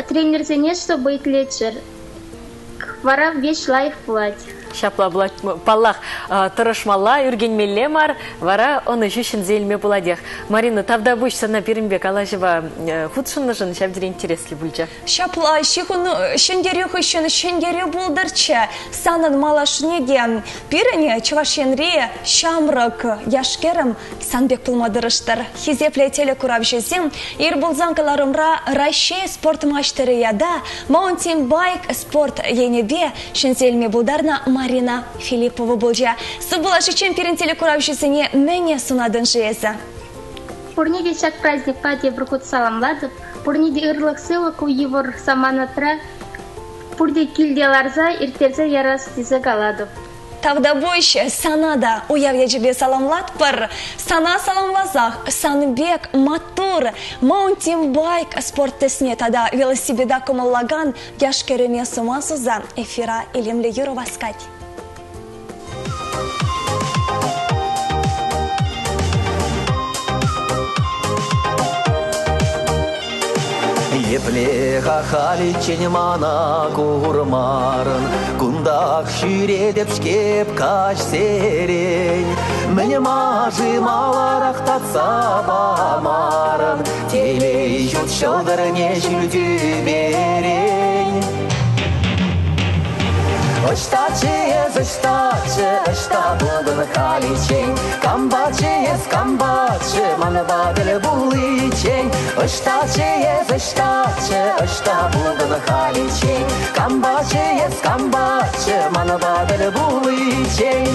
тренерсене, чтобы итлеччӗр. Вара веҫ лайӑх пулать. Ҫапла пулать. Паллах, тӑрӑшмалла, ӳркенмелле мар, вара ӑнӑҫу ҫӗнсе илме пулатех. Марина, тавтапуҫ сана пирӗнпе калаҫӑва хутшӑннӑшӑн ҫав тери интереслӗ пулчӗ. Ҫапла, ҫыхӑну ҫӗнтерӳ хыҫҫӑн ҫӗнтерӳ пултӑрччӗ. Санӑн малашне те пирӗн Чӑваш Енри ҫамрӑк яш-кӗрӗм сан пек пулма тӑрӑштӑр. Хисеплӗ телекуравҫӑсем, ир пулсан кӑларӑмра Раҫҫей спорт маҫтӑрӗ ята маунтинбайк спорт енӗпе ҫӗнсе илме пултарнӑ Марина Филиппова пулчӗ. Сывпуллашиччен пирӗн телекуравҫӑсене мӗне сунатӑн-ши эсӗ? Пурне те ҫак праздникпа тепӗр хут саламлатӑп. Пурне те ырлӑх-сывлӑх ку йывӑр саманатра пурте килте ларса ирттерсе ярас тесе калатӑп. Тавтапуҫ сана та уяв ячӗпе саламлатпӑр. Сана саламласах сан пек маттур маунтинбайк спорт тӗсне тата велосипеда кӑмӑллакан яш-кӗрӗме сума суса эфира илемлӗ юрӑ васкать. Епле-ха халиччен мана курмарӑн, Кунтах ҫӳретӗп-ҫке каҫсерен. Мӗн-ма-ши маларах татса памарӑн, Телей ҫут ҫӑлтӑрне ҫӳл тӳперен. Ӑҫтаччӗ эс, ӑҫтаччӗ, ӑҫта пултӑн халиччен? Кампаччӗ эс, кампаччӗ, манпа тӗл пуличчен? Ӑҫтаччӗ эс, ӑҫтаччӗ, ӑҫта пултӑн халиччен? Кампаччӗ эс, кампаччӗ, манпа тӗл пуличчен?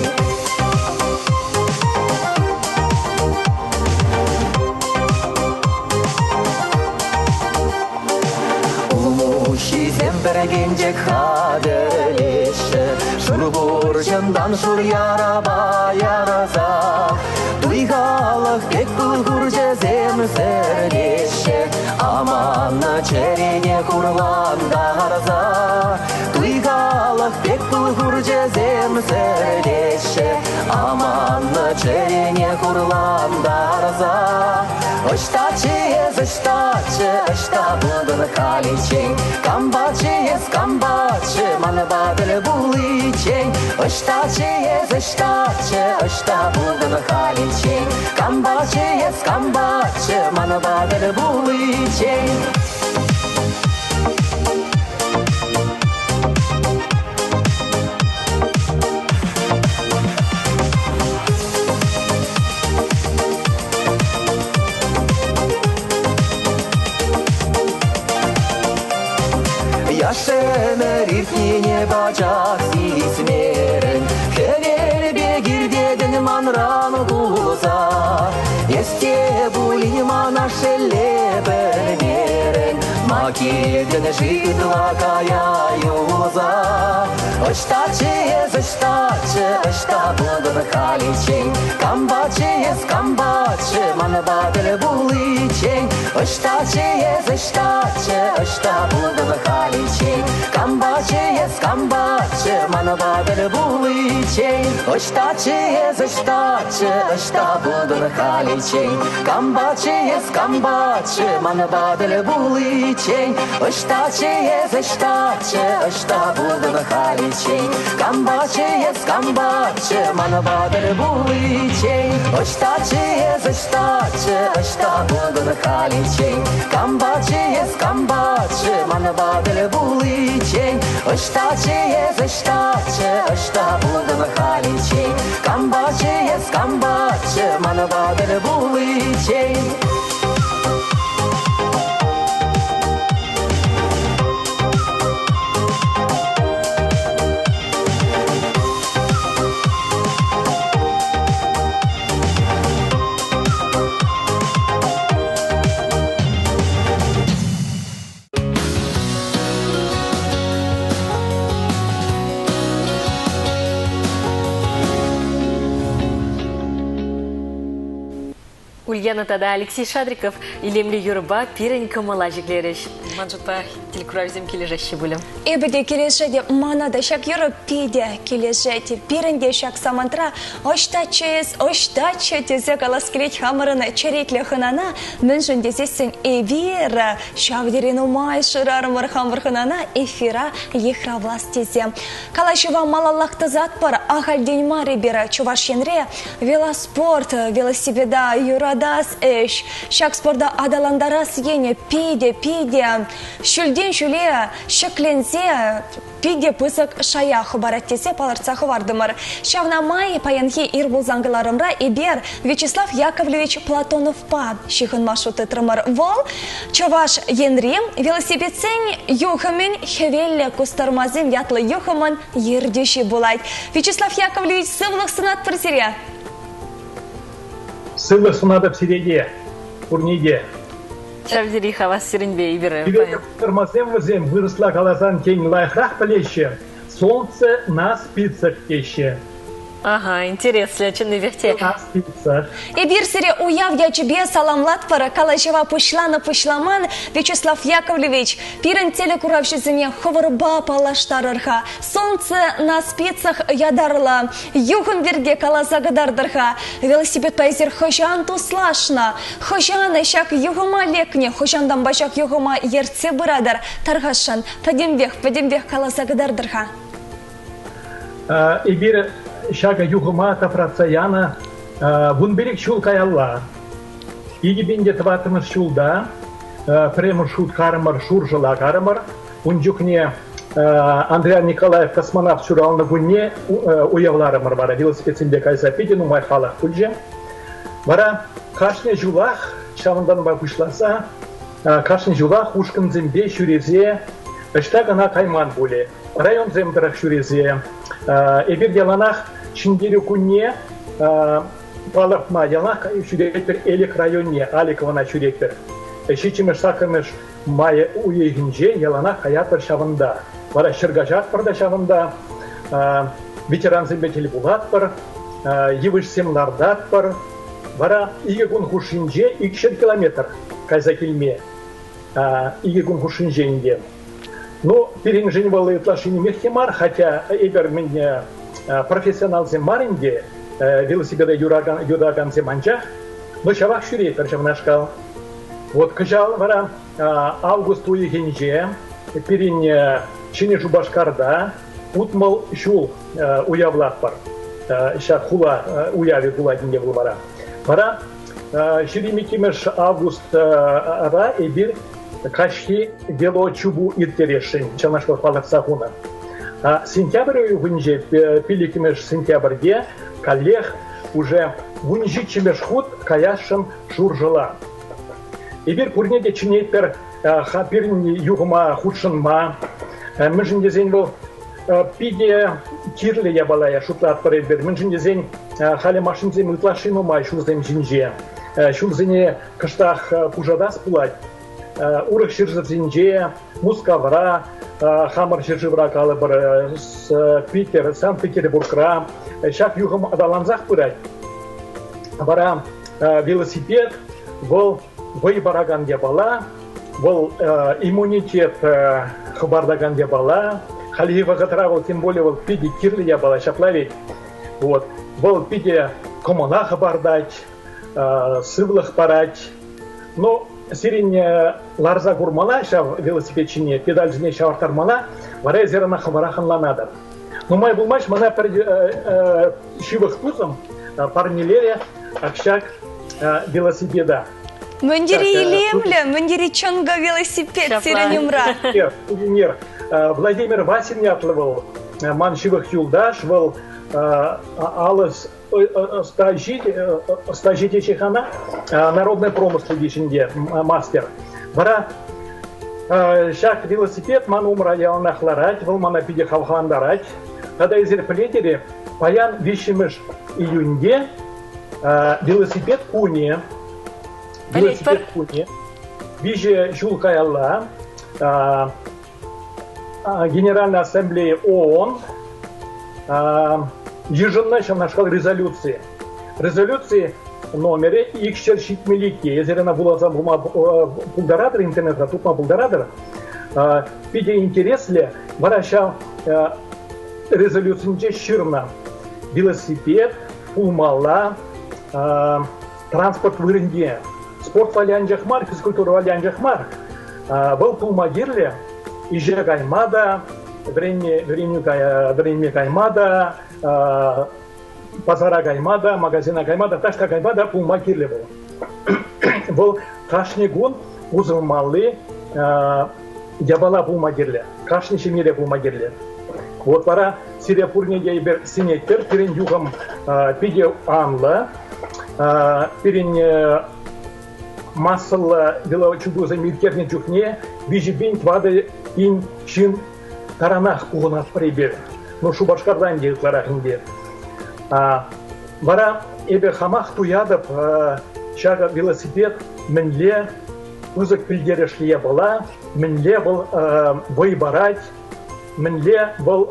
Улмуҫҫисем пӗркенчӗк хатӗрлеҫҫӗ, Шур пурҫӑнтан шур ярапа ярса. Туй халӑх пек пыл хурчӗсем сӗрлеҫҫӗ, Аманнӑ чӗрене хурлантарса. Туй халӑх пек хурчӗсем сӗртеҫҫӗ, аманнӑ чӗрене хурлантарса. Ӑҫтаччӗ эс, ӑҫтаччӗ, ӑҫта пултӑн халиччен? Кампаччӗ эс, кампаччӗ, манпа тӗл пуличчен? Ӑҫтаччӗ эс, ӑҫтаччӗ, ӑҫта пултӑн халиччен? Кампаччӗ эс, кампаччӗ, манпа тӗл пуличчен? Яш ӗмӗр иртнине пачах сисмерӗн, Хӗвел пек иртетӗн манран кулса. Эс те пулин мана шелле пӗлмерӗн, Ма килтӗн-ши ытла кая юлса? Ӑҫтаччӗ эс, ӑҫтаччӗ, ӑҫта пултӑн халиччен? Кампаччӗ эс, кампаччӗ, манпа тӗл пуличчен? Ӑҫтаччӗ эс, ӑҫтаччӗ, ӑҫта пултӑн халиччен? Кампаччӗ эс, кампаччӗ, манпа тӗл пуличчен? Ӑҫтаччӗ эс, ӑҫтаччӗ, ӑҫта пултӑн халиччен? Кампаччӗ эс, кампаччӗ, манпа тӗл пуличчен? Ӑҫтаччӗ эс, ӑҫтаччӗ, ӑҫта пултӑн халиччен? Кампаччӗ эс, кампаччӗ, манпа тӗл пуличчен? Ӑҫтаччӗ эс, ӑҫтаччӗ, ӑҫта пултӑн халиччен? Кампаччӗ эс, кампаччӗ, манпа тӗл пуличчен? Ӑҫтаччӗ эс, ӑҫтаччӗ, ӑҫта пултӑн халиччен? Кампаччӗ эс, кампаччӗ, манпа тӗл пуличчен? Ульяна тата Алексей Шадриков илемлӗ юрӑпа пирӗн кӑмӑла ҫӗклерӗҫ. Ман шутпа, телекуравсем килӗшеҫҫӗ пулӗ. Эпӗ те килӗшетӗп, мана та ҫак юрӑ питӗ килӗшет. Пирӗн те ҫак самантра ӑҫтаччӗ эс, ӑҫтаччӗ тесе калас килет хамӑрӑн черетлӗ хӑнана. Мӗншӗн тесессӗн эпир ҫав тери нумай шырарӑмӑр хамӑр хӑнана эфира йыхравлас тесе. Калаҫӑва малаллах тӑсатпӑр. Ахальтен мар эпир Чӑваш Енре велоспорт, велосипеда юратас ӗҫ, ҫак спорта аталантарас енӗ питӗ, питӗ ҫӳлтен ҫӳле ҫӗкленсе питӗ пысӑк шая хӑпарать тесе палӑртса хӑвартӑмӑр. Ҫавна май паянхи ир пулсан кӑларӑмра эпир Вячеслав Яковлевич Платоновпа ҫыхӑнма шут тытрӑмӑр. Вӑл Чӑваш Енри велосипедсен юхӑмӗн Хӗвеллӗ кустӑрмасем ятлӑ юхӑмӑн ертӳҫи пулать. Вячеслав Яковлевич, сывлӑх сунатпӑр сире! Сывлӑх сунатӑп сире те, пурне те. Ҫав тери хавас сирӗнпе эпир. Хӗвеллӗ кустӑрмасем вӗсем вырӑсла каласан тен лайӑхрах пӗлеҫҫӗ. Солнце на спицах теҫҫӗ. Ага, интереслӗ, чӑннипех те. На спицах. Эпир сире уяв ячӗпе саламлатпӑр. Калаҫӑва пуҫланӑ пуҫламан Вячеслав Яковлевич, пирӗн телекуравҫӑсене хӑвӑрпа паллаштарӑр-ха. Солнце на спицах ятарлӑ юхӑм пирки каласа кӑтартӑр-ха. Велосипедпа эсир хӑҫан туслашнӑ? Хӑҫан ҫак юхӑма лекнӗ? Хӑҫантанпа ҫак юхӑма ертсе пыратӑр? Тархасшӑн, пӗтӗмпех, пӗтӗмпех каласа кӑтартӑр-ха. Эпир ҫакӑ юхӑма тапратса янӑ 15 ҫул каялла. 2004 ҫулта пӗрремӗш хут карӑмӑр Шуршӑла карӑмӑр. Ун чухне Андриян Николаев космонавт ҫуралнӑ кунне уявларӑмӑр вара велосипедсемпе кайса питӗ нумай халӑх пулчӗ. Вара кашни ҫулах ҫавӑнтанпа пуҫласа кашни ҫулах ушкӑнсемпе ҫӳресе ӑҫта кӑна кайман пулӗ. Районсем тӑрӑх ҫӳресе эпир яланах Ҫӗнтерӳ кунне палӑртма яланах ҫӳретпӗр Элӗк районне, Аликовӑна ҫӳретпӗр. Ҫиччӗмӗш, саккӑрмӗш май уйӑхӗнче яланах каятпӑр ҫавӑнта. Вара ҫӗр каҫатпӑр та ҫавӑнта, ветерансемпе тӗл пулатпӑр, йывӑҫсем лартатпӑр. Вара икӗ кун хушшинче 200 километр кайса килме, икӗ кун хушшинче ӗнтӗ. Ну, пирӗншӗн вӑл ытлашши нимех те мар, хотя эпир мӗн профессионалсем мар ӗнтӗ, велосипеда юракансем анчах, но ҫавах ҫӳретпӗр ҫавнашкал. Вот кӑҫал вара август уйӑхӗнче пирӗн Ҫӗнӗ Шупашкарта 60 ҫул уявлатпӑр. Ҫак хула уявӗ пулать ӗнтӗ вӑл вара. Вара 22 августра эпир каҫхи велочупу ирттересшӗн ҫавнашкал палӑртса хунӑ. Сентябрь уйӑхӗнче, 5 сентябрьте каллех уже 17-мӗш хут каясшӑн Шуршӑла. Эпир пурне те чӗнетпӗр пирӗн юхӑма хутшӑнма. Мӗншӗн тесен вӑл питӗ кирлӗ япала шутлатпӑр эпир. Мӗншӗн тесен халӗ машинсем ытлашши нумай ҫулсем ҫинче. Ҫулсене кӑштах пушатас пулать. Урӑх ҫӗршывсенче, Мускавра, хамӑр ҫӗршывра калӑпӑр, Питер, Санкт-Петербургра ҫак юхӑм аталансах пырать. Вара велосипед вӑл вӑй паракан япала, вӑл иммунитет хӑпартакан япала. Хальхи вӑхӑтра вӑл тем более вӑл питӗ кирлӗ япала, ҫапла ведь. Вот. Вӑл питӗ кӑмӑла хӑпартать, сывлӑх парать. Но сирӗн ларса курмалла ҫав велосипед ҫине, педальсене ҫавӑрттармалла, вара эсир ӑна хӑвӑрах ӑнланатӑр. Нумай пулмасть мана пӗр ҫывӑх тусӑм парнелерӗ ҫак велосипеда. Мӗн тери илемлӗ, мӗн тери чӑнкӑ велосипед сирӗн умра. Инженер Владимир Васин ятлӑ вӑл, ман ҫывӑх юлташ, вӑл алӑ ӑстаҫи теҫҫӗ-ха народный промысл ҫинче мастер. Вара ҫак велосипед ман умра яланах ларать, вӑл мана питӗ хавхалантарать. Тата эсир пӗлетӗр-и, паян 3 июньте велосипед кунӗ, велосипед кунӗ, 3 ҫул каялла Генеральной Ассамблеи ООН йышӑннӑ ҫавнашкал резолюци. Резолюци номерӗ 272. Эсир ӑна вуласа пултаратӑр, интернетра тупма пултаратӑр. Питӗ интереслӗ. Вара ҫав резолюцинче ҫырнӑ велосипед пулмалла транспорт вырӑнне. Спорт валли анчах мар, физкультура валли анчах мар. Вӑл пулма кирлӗ. Ӗҫе кайма та, вӗренме кайма та, пасара кайма та, магазина кайма та, таҫта кайма та пулма кирлӗ вӑл. Вӑл кашни кун усӑлмалли япала пулма кирлӗ. Кашни ҫемьере пулма кирлӗ. Вот вара сире пурне те эпир сӗнетпӗр. Пирӗн юхӑм питӗ анлӑ. Пирӗн массӑллӑ велочупусем ирттернӗ чухне 3 000-4 000 ҫын таранах пухӑнатпӑр эпир. Ну, Шупашкартан те ытларах ӗнтӗ. Вара эпӗ хамах туятӑп ҫакӑ велосипед мӗнле пысӑк пӗлтерӗшлӗ япала, мӗнле вӑл вӑй парать, мӗнле вӑл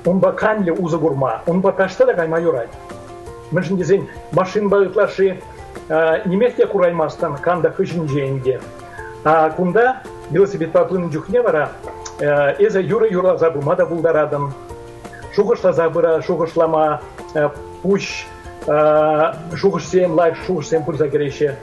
унпа канлӗ усӑ курма, унпа таҫта та кайма юрать. Мӗншӗн тесен машинпа ытлашши нимех те кураймастӑн кантӑк хыҫӗнче ӗнтӗ. А кунта велосипедпа пынӑ чухне вара эсӗ юрӑ юрласа пыма та пултаратӑн, шухӑшласа пыра, шухӑшлама пуҫ шухӑшсем, лайӑх шухӑшсем пырса кӗреҫҫӗ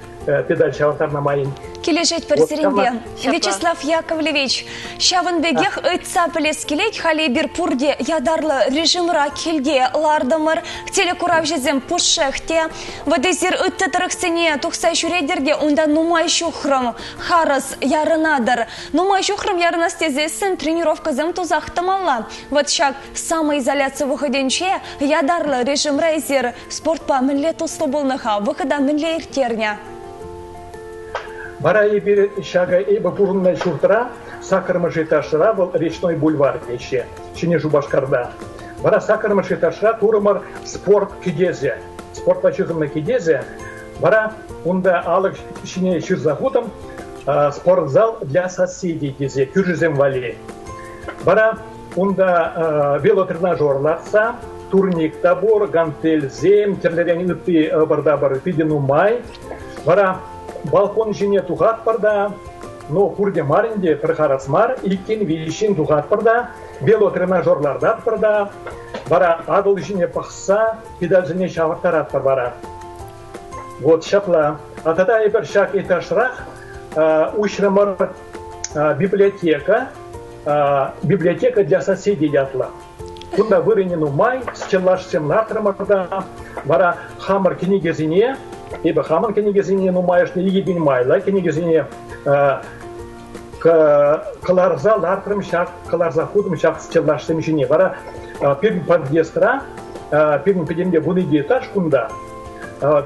педаль ҫавӑрттарнӑ майӑн. Килӗшетпӗр сирӗнпе. Вячеслав Яковлевич, ҫавӑн пекех ыйтса пӗлес килет, халӗ эпир пурте ятарлӑ режимра килте лартӑмӑр, телекуравҫӑсем пушшех те. Вот эсир ытти тӑрӑхсене тухса ҫӳретӗр те унта нумай ҫухрӑм харӑс ярӑнатӑр. Нумай ҫухрӑм ярӑнас тесессӗн тренировкӑсем тусах тӑмалла. Вот ҫак самоизоляци вӑхӑтӗнче ятарлӑ режимра эсир спортпа мӗнле туслӑ пулнӑ-ха, вӑхӑта мӗнле ирттернӗ? Вара эпир ҫакӑ эпӗ пурӑннӑ ҫуртра, саккӑрмӗш этажра, вӑл Речной бульвар теҫҫӗ, Ҫӗнӗ Шупашкарта. Вара саккӑрмӗш этажра турӑмӑр спорт кӗтесӗ. Спортпа ҫыхӑннӑ кӗтесӗ. Вара унта алӑк ҫине ҫырса хутӑм спортзал для соседей тесе, кӳршӗсем валли. Вара унта велотренажер лартса, турник та пур, гантельсем, тӗрлӗрен ытти ӑпӑр-тапӑр питӗ нумай. Вара балкон ҫине тухатпӑр та. Но пурте мар ӗнтӗ, пӗр харӑс мар, иккӗн-виҫҫӗн тухатпӑр та, велотренажер лартатпӑр та, вара Атӑл ҫине пӑхса педальсене ҫавӑрттаратпӑр вара. Вот ҫапла. А тата эпир ҫак этажрах уҫрӑмӑр библиотека, библиотека для соседей ятлӑ. Кунта вырӑнӗ нумай, стеллажсем лартрӑмӑр та, вара хамӑр кӗнекесене, эпӗ хамӑн кӗнекесене нумайӑшне 2000 майлӑ кӗнекесене кӑларса лартрӑм ҫак, кӑларса хутӑм ҫак стеллажсем ҫине. Вара пирӗн подъездра, пирӗн пӗтӗмпе 12 этаж кунта,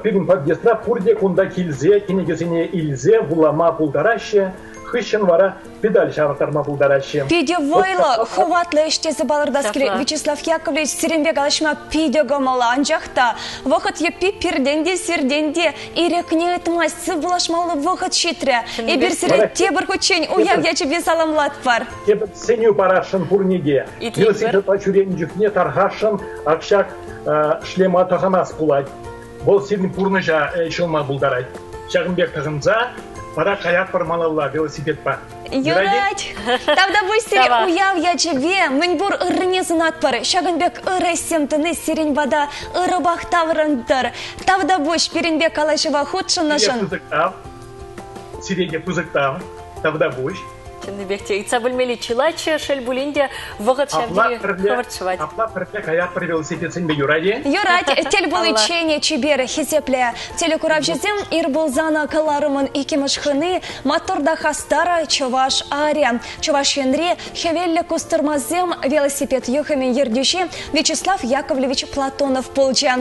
пирӗн подъездра пурте кунта килсе кӗнекесене илсе вулама пултараҫҫӗ. Хыҫҫӑн вара педаль ҫавӑрттарма пултараҫҫӗ. Питӗ вӑйлӑ, хӑватлӑ ӗҫ тесе палӑртас килет. Вячеслав Яковлевич, сирӗнпе калаҫма питӗ кӑмӑллӑ. Анчах та вӑхӑт йӗппи пиртен те, сиртен те ирӗкне ыйтмасть. Сывпуллашмалли вӑхӑт ҫитрӗ. Эпир сире тепӗр хутчен уяв ячӗпе саламлатпӑр. Тепӗр сӗнӳ парасшӑн пурне те. Велосипедпа ҫӳренӗ чухне тархасшӑн ак ҫак шлема тӑхӑнас пулать. Вӑл сирӗн пурнӑҫа ҫӑлма пултарать. Ҫакӑн пек тӑхӑнса вара каятпӑр малалла велосипедпа. Юрать. Тавтапуҫ сире уяв ячӗпе мӗнпур ыррине сунатпӑр. Ҫакӑн пек ырӑ ӗҫсем тӑни сирӗн пата ырӑпах таврӑнтӑр. Тавтапуҫ пирӗнпе калаҫӑва хутшӑннӑшӑн. Сире пысӑк тав. Сире те пысӑк тав. Тавтапуҫ. Чӑннипех те ыйтса пӗлмелли чылайччӗ, шел пулин те, вӑхӑт ҫав тери хӑвӑрт шӑвать. Апла пӗрле каятпӑр велосипедсемпе, юрать-и? Юрать. Тӗл пуличчен чипер, хисеплӗ телекуравҫӑсем ир пулсан кӑларӑмӑн иккӗмӗш хӑни маттур та хастар чӑваш арӗ. Чӑваш Енри хӗвеллӗ кустӑрмасем велосипед юхӑмӗн ертӳҫи Вячеслав Яковлевич Платонов пулчӗ.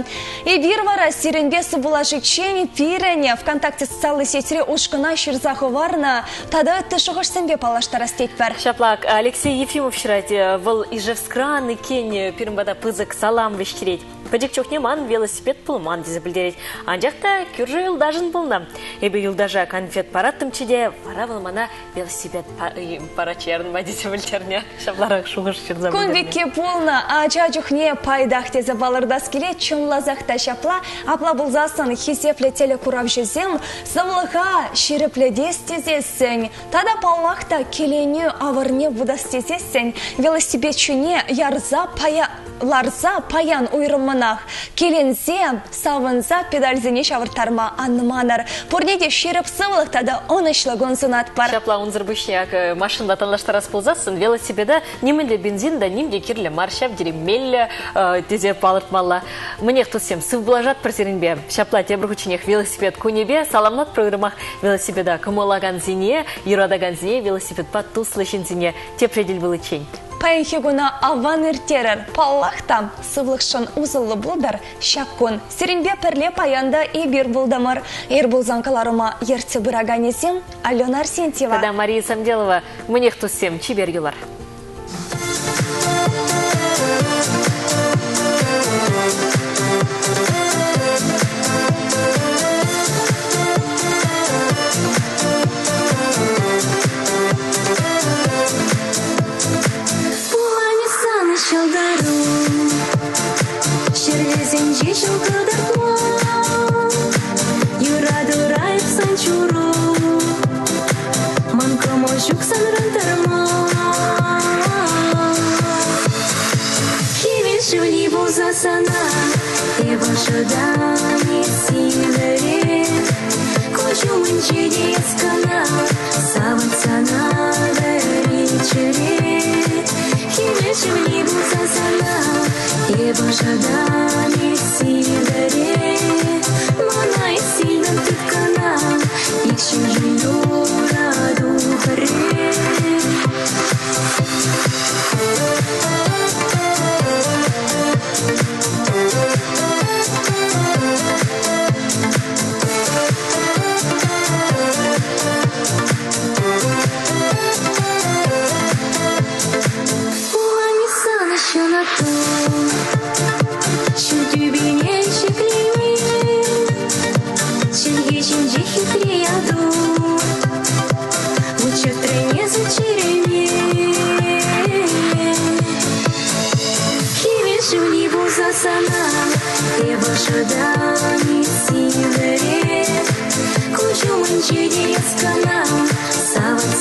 Эпир вара сирӗнпе сывпуллашиччен пирӗн ВКонтакте социаллӑ сетьре ушкӑна ҫырса хӑварнӑ тата ытти шухӑшсемпе паллаштарас тетпӗр. Ҫапла, Алексей Ефимов ҫырать, вӑл Ижевскран иккен, пирӗн пата пысӑк салам вӗҫтерет. Пӗчӗк чухне ман велосипед пулман тесе пӗлтерет. Анчах та кӳршӗ юлташӑн пулнӑ. Эпӗ юлташа конфет параттӑмччӗ те, вара вӑл мана велосипед паратчӗ ярӑнма тесе пӗлтернӗ. Ҫапларах шухӑш ҫырса Кун пекки пулнӑ ача чухне пайтах тесе палӑртас килет, чӑнласах та ҫапла. Апла пулсассӑн хисеплӗ телекуравҫӑсем сывлӑха ҫирӗплетес тесессӗн тата паллах та киленӳ авӑрне путас тесессӗн велосипед ҫине ярса пая ларса паян уйрӑммӑнах киленсе, савӑнса педальсене ҫавӑрттарма ан манӑр. Пурне те ҫирӗп сывлӑх тата ӑнӑҫлӑ кун сунатпӑр. Ҫапла унсӑр пуҫне ак машинпа танлаштарас пулсассӑн велосипеда нимӗнле бензин та ним те кирлӗ мар, ҫав тери меллӗ тесе палӑртмалла. Мӗнех, туссем, сывпуллашатпӑр сирӗнпе. Ҫапла тепӗр хутченех велосипед кунӗпе саламлатпӑр уйрӑмах велосипеда кӑмӑллакансене, юратакансене, велосипедпа туслӑ ҫынсене. Тепре тӗл пуличчен. Паянхи куна аван ирттерӗр. Паллах та, сывлӑхшӑн усӑллӑ пултӑр ҫак кун. Сирӗнпе пӗрле паян та эпир пултӑмӑр. Ир пулсан кӑларӑма ертсе пыраканӗсем Алена Арсентьева. Тата Мария Самделова. Мӗнех, туссем, чипер юлар. Пуланӗ сана ҫӑлтӑру, Ҫӗрлесенче ҫул кӑтартма. Юратура эп сан чуру, Ман кӑмӑл ҫук санран тарма. Хӗвел шевли пулса сана Эп ӑшӑтам сивӗре. Куҫ умӗнче те эс кӑна Савӑнсана вӗри чӗре. Хӗвел шевли пулса сана Эп ӑшӑтам сивӗре. Мана эс сильнӑн тыткӑна Ик ҫыншӑн юрату пӗрре. Пулами сана ҫунату, Ҫӳл тӳпене ҫӗклеме, Чӗлхе ҫинче хитре яту, Вут чӗтрене чӗреме. Хӗвел шевли пулса сана Эп ӑшӑтам сивӗре. Куҫ умӗнче те эс кӑна савӑн.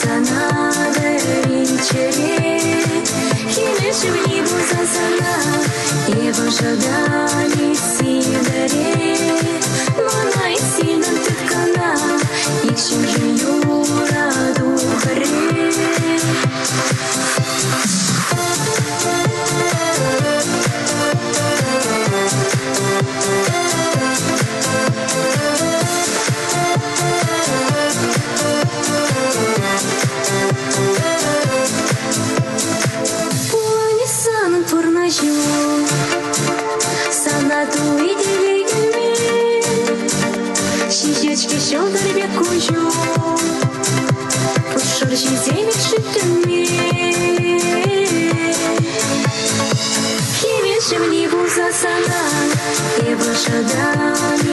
Ҫутӑ ҫӑлтӑр пек куҫу. Пуш шӑрҫисем шӳттӗмме. Хӗвел шевли пулса сана эп ӑшӑтан.